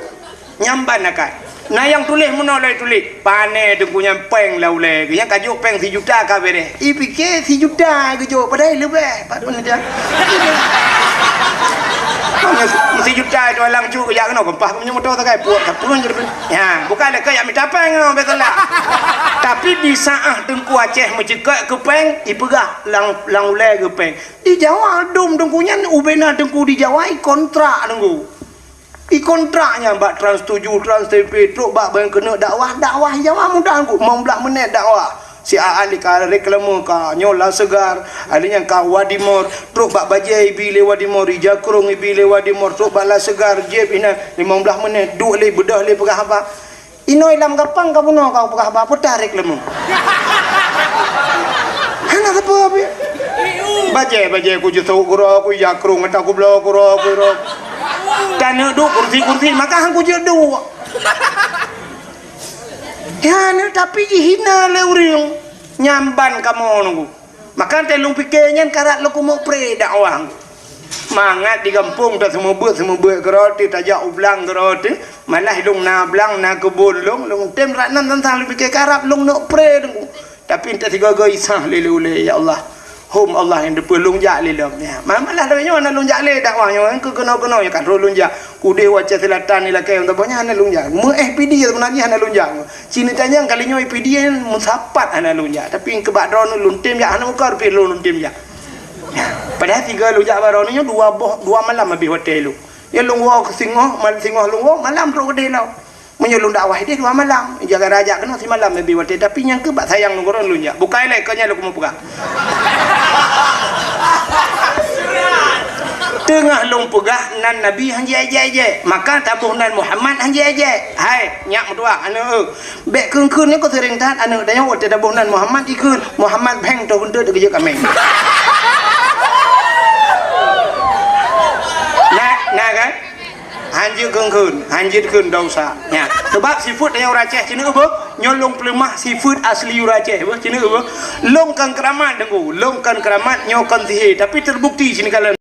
Nyang ban akai. Na nyang tuléh meunoe lagée tuléh, "Pané Teungku nyan péng lam ulée geuh." Nyang ka jok péng sijuta ka bereh. Ipike sijuta geujok, padahai leubeh. Pat pun aja. Meusi juta itu alang cuk jak keunoe, keumpah meunyoe moto sagai puet, sapeue je. Ya, bukan lé keu jak mita péng nyoe, beutôi lah. Tapi di saat Teungku Aceh meuceukeuk keu péng, ipeugah lam, lam ulèe keu péng. Di Jawa dum Teungku nyan, ubena Teungku di Jawa, ikontrak Teungku. Ikontrak nyan bak Trans tujuh, Trans T V, trok bak ban keuneuk dakwah, dakwah Jawa mudah Teungku, limong blah menit dakwah. Si Aan di ka reklame ka nyoe La Segar, ada nyang ka Wadimor, trok bak bajèe ibi lé Wadimor, ija krông ibi lé Wadimor, trok bak La Segar, jép inan, limong blah menit, duek lé, beudôh lé peugah haba. Inoe lam gapang ka bunoe ka peugah haba, peutah reklame. Hana sapeue pih. Bajèe, bajèe ku jisok keudroe, ku ija krông, ata ku bloe keudroe, ku ro. Taneuk duek kursi-kursi, maka han ku jeuet duek. Ya, ni tapi jihina lé ureueng. Nyan ban kamoe Teungku. Maka teuh lôn pike nyan karab lôn keumeuk pré dakwah. Mangat di gampông ta seumeubeuet-seumeubeuet keudroe teuh, tajak u blang keudroe teuh, malah lôn na blang, na keubon lôn, lôn tem rat nan tantang lôn pike karab lôn neuk pré Teungku. Tapi entah sigoe-goe isah lé ulèe, ya Allah. Hom Allah nyang teupeu lôn jak lé lom. Ya, ma-, malah lagèe nyoe hana lôn jak lé dakwah nyoe, keu keunoe-keunoe nyoe ka troh lôn jak. Udeh u Aceh Selatan ni lakèe, untuk banyak hana lôn jak. Meu-F P D sebenarnya hana lôn jak. Sini tanyong kali nyoe F P D meusapat hana lôn jak. Tapi keu bak droeneuh lôn tem jak, hana muka rupie lôn, lôn tem jak. Padahai tiga lôn jak bak droeneuh nyoe dua boh, dua malam habéh watèe lôn. Ya lôn woe keu singoh, mal-, singoh lôn woe, malam trok keudeh lom. Meunyoe lôn dakwah ideh dua malam, jaga raja keunoe simalam leubeh watèe, tapi nyang keuh bak sayang lôn keu droeneuh lôn jak. Bukai lé keu nyan lôn keumeung peugah. Teungoh lôn peugah nan Nabi han jijak-jak, maka taboh nan Muhammad han jijak-jak. Hai, nyak meutuah, aneuk eu. Bèk kheun-kheun nyoe keu seuring that aneuk, dan nyoe watèe taboh nan Muhammad jikheun, Muhammad bheng toh beunteut keu jeuet kaméng. Nah, nah kan? Hanjeuet kheun-kheun, hanjeuet kheun dosa. Nya, sebab sifeuet tanyoe ureueng Aceh, ci neuk beuh, nyoe lôn peuleumah sifeuet asli ureueng Aceh beuh, ci neuk beuh. Lôn kon keuramat Teungku, lôn kon keuramat, nyoe kon sihé, tapi terbukti sini kalian.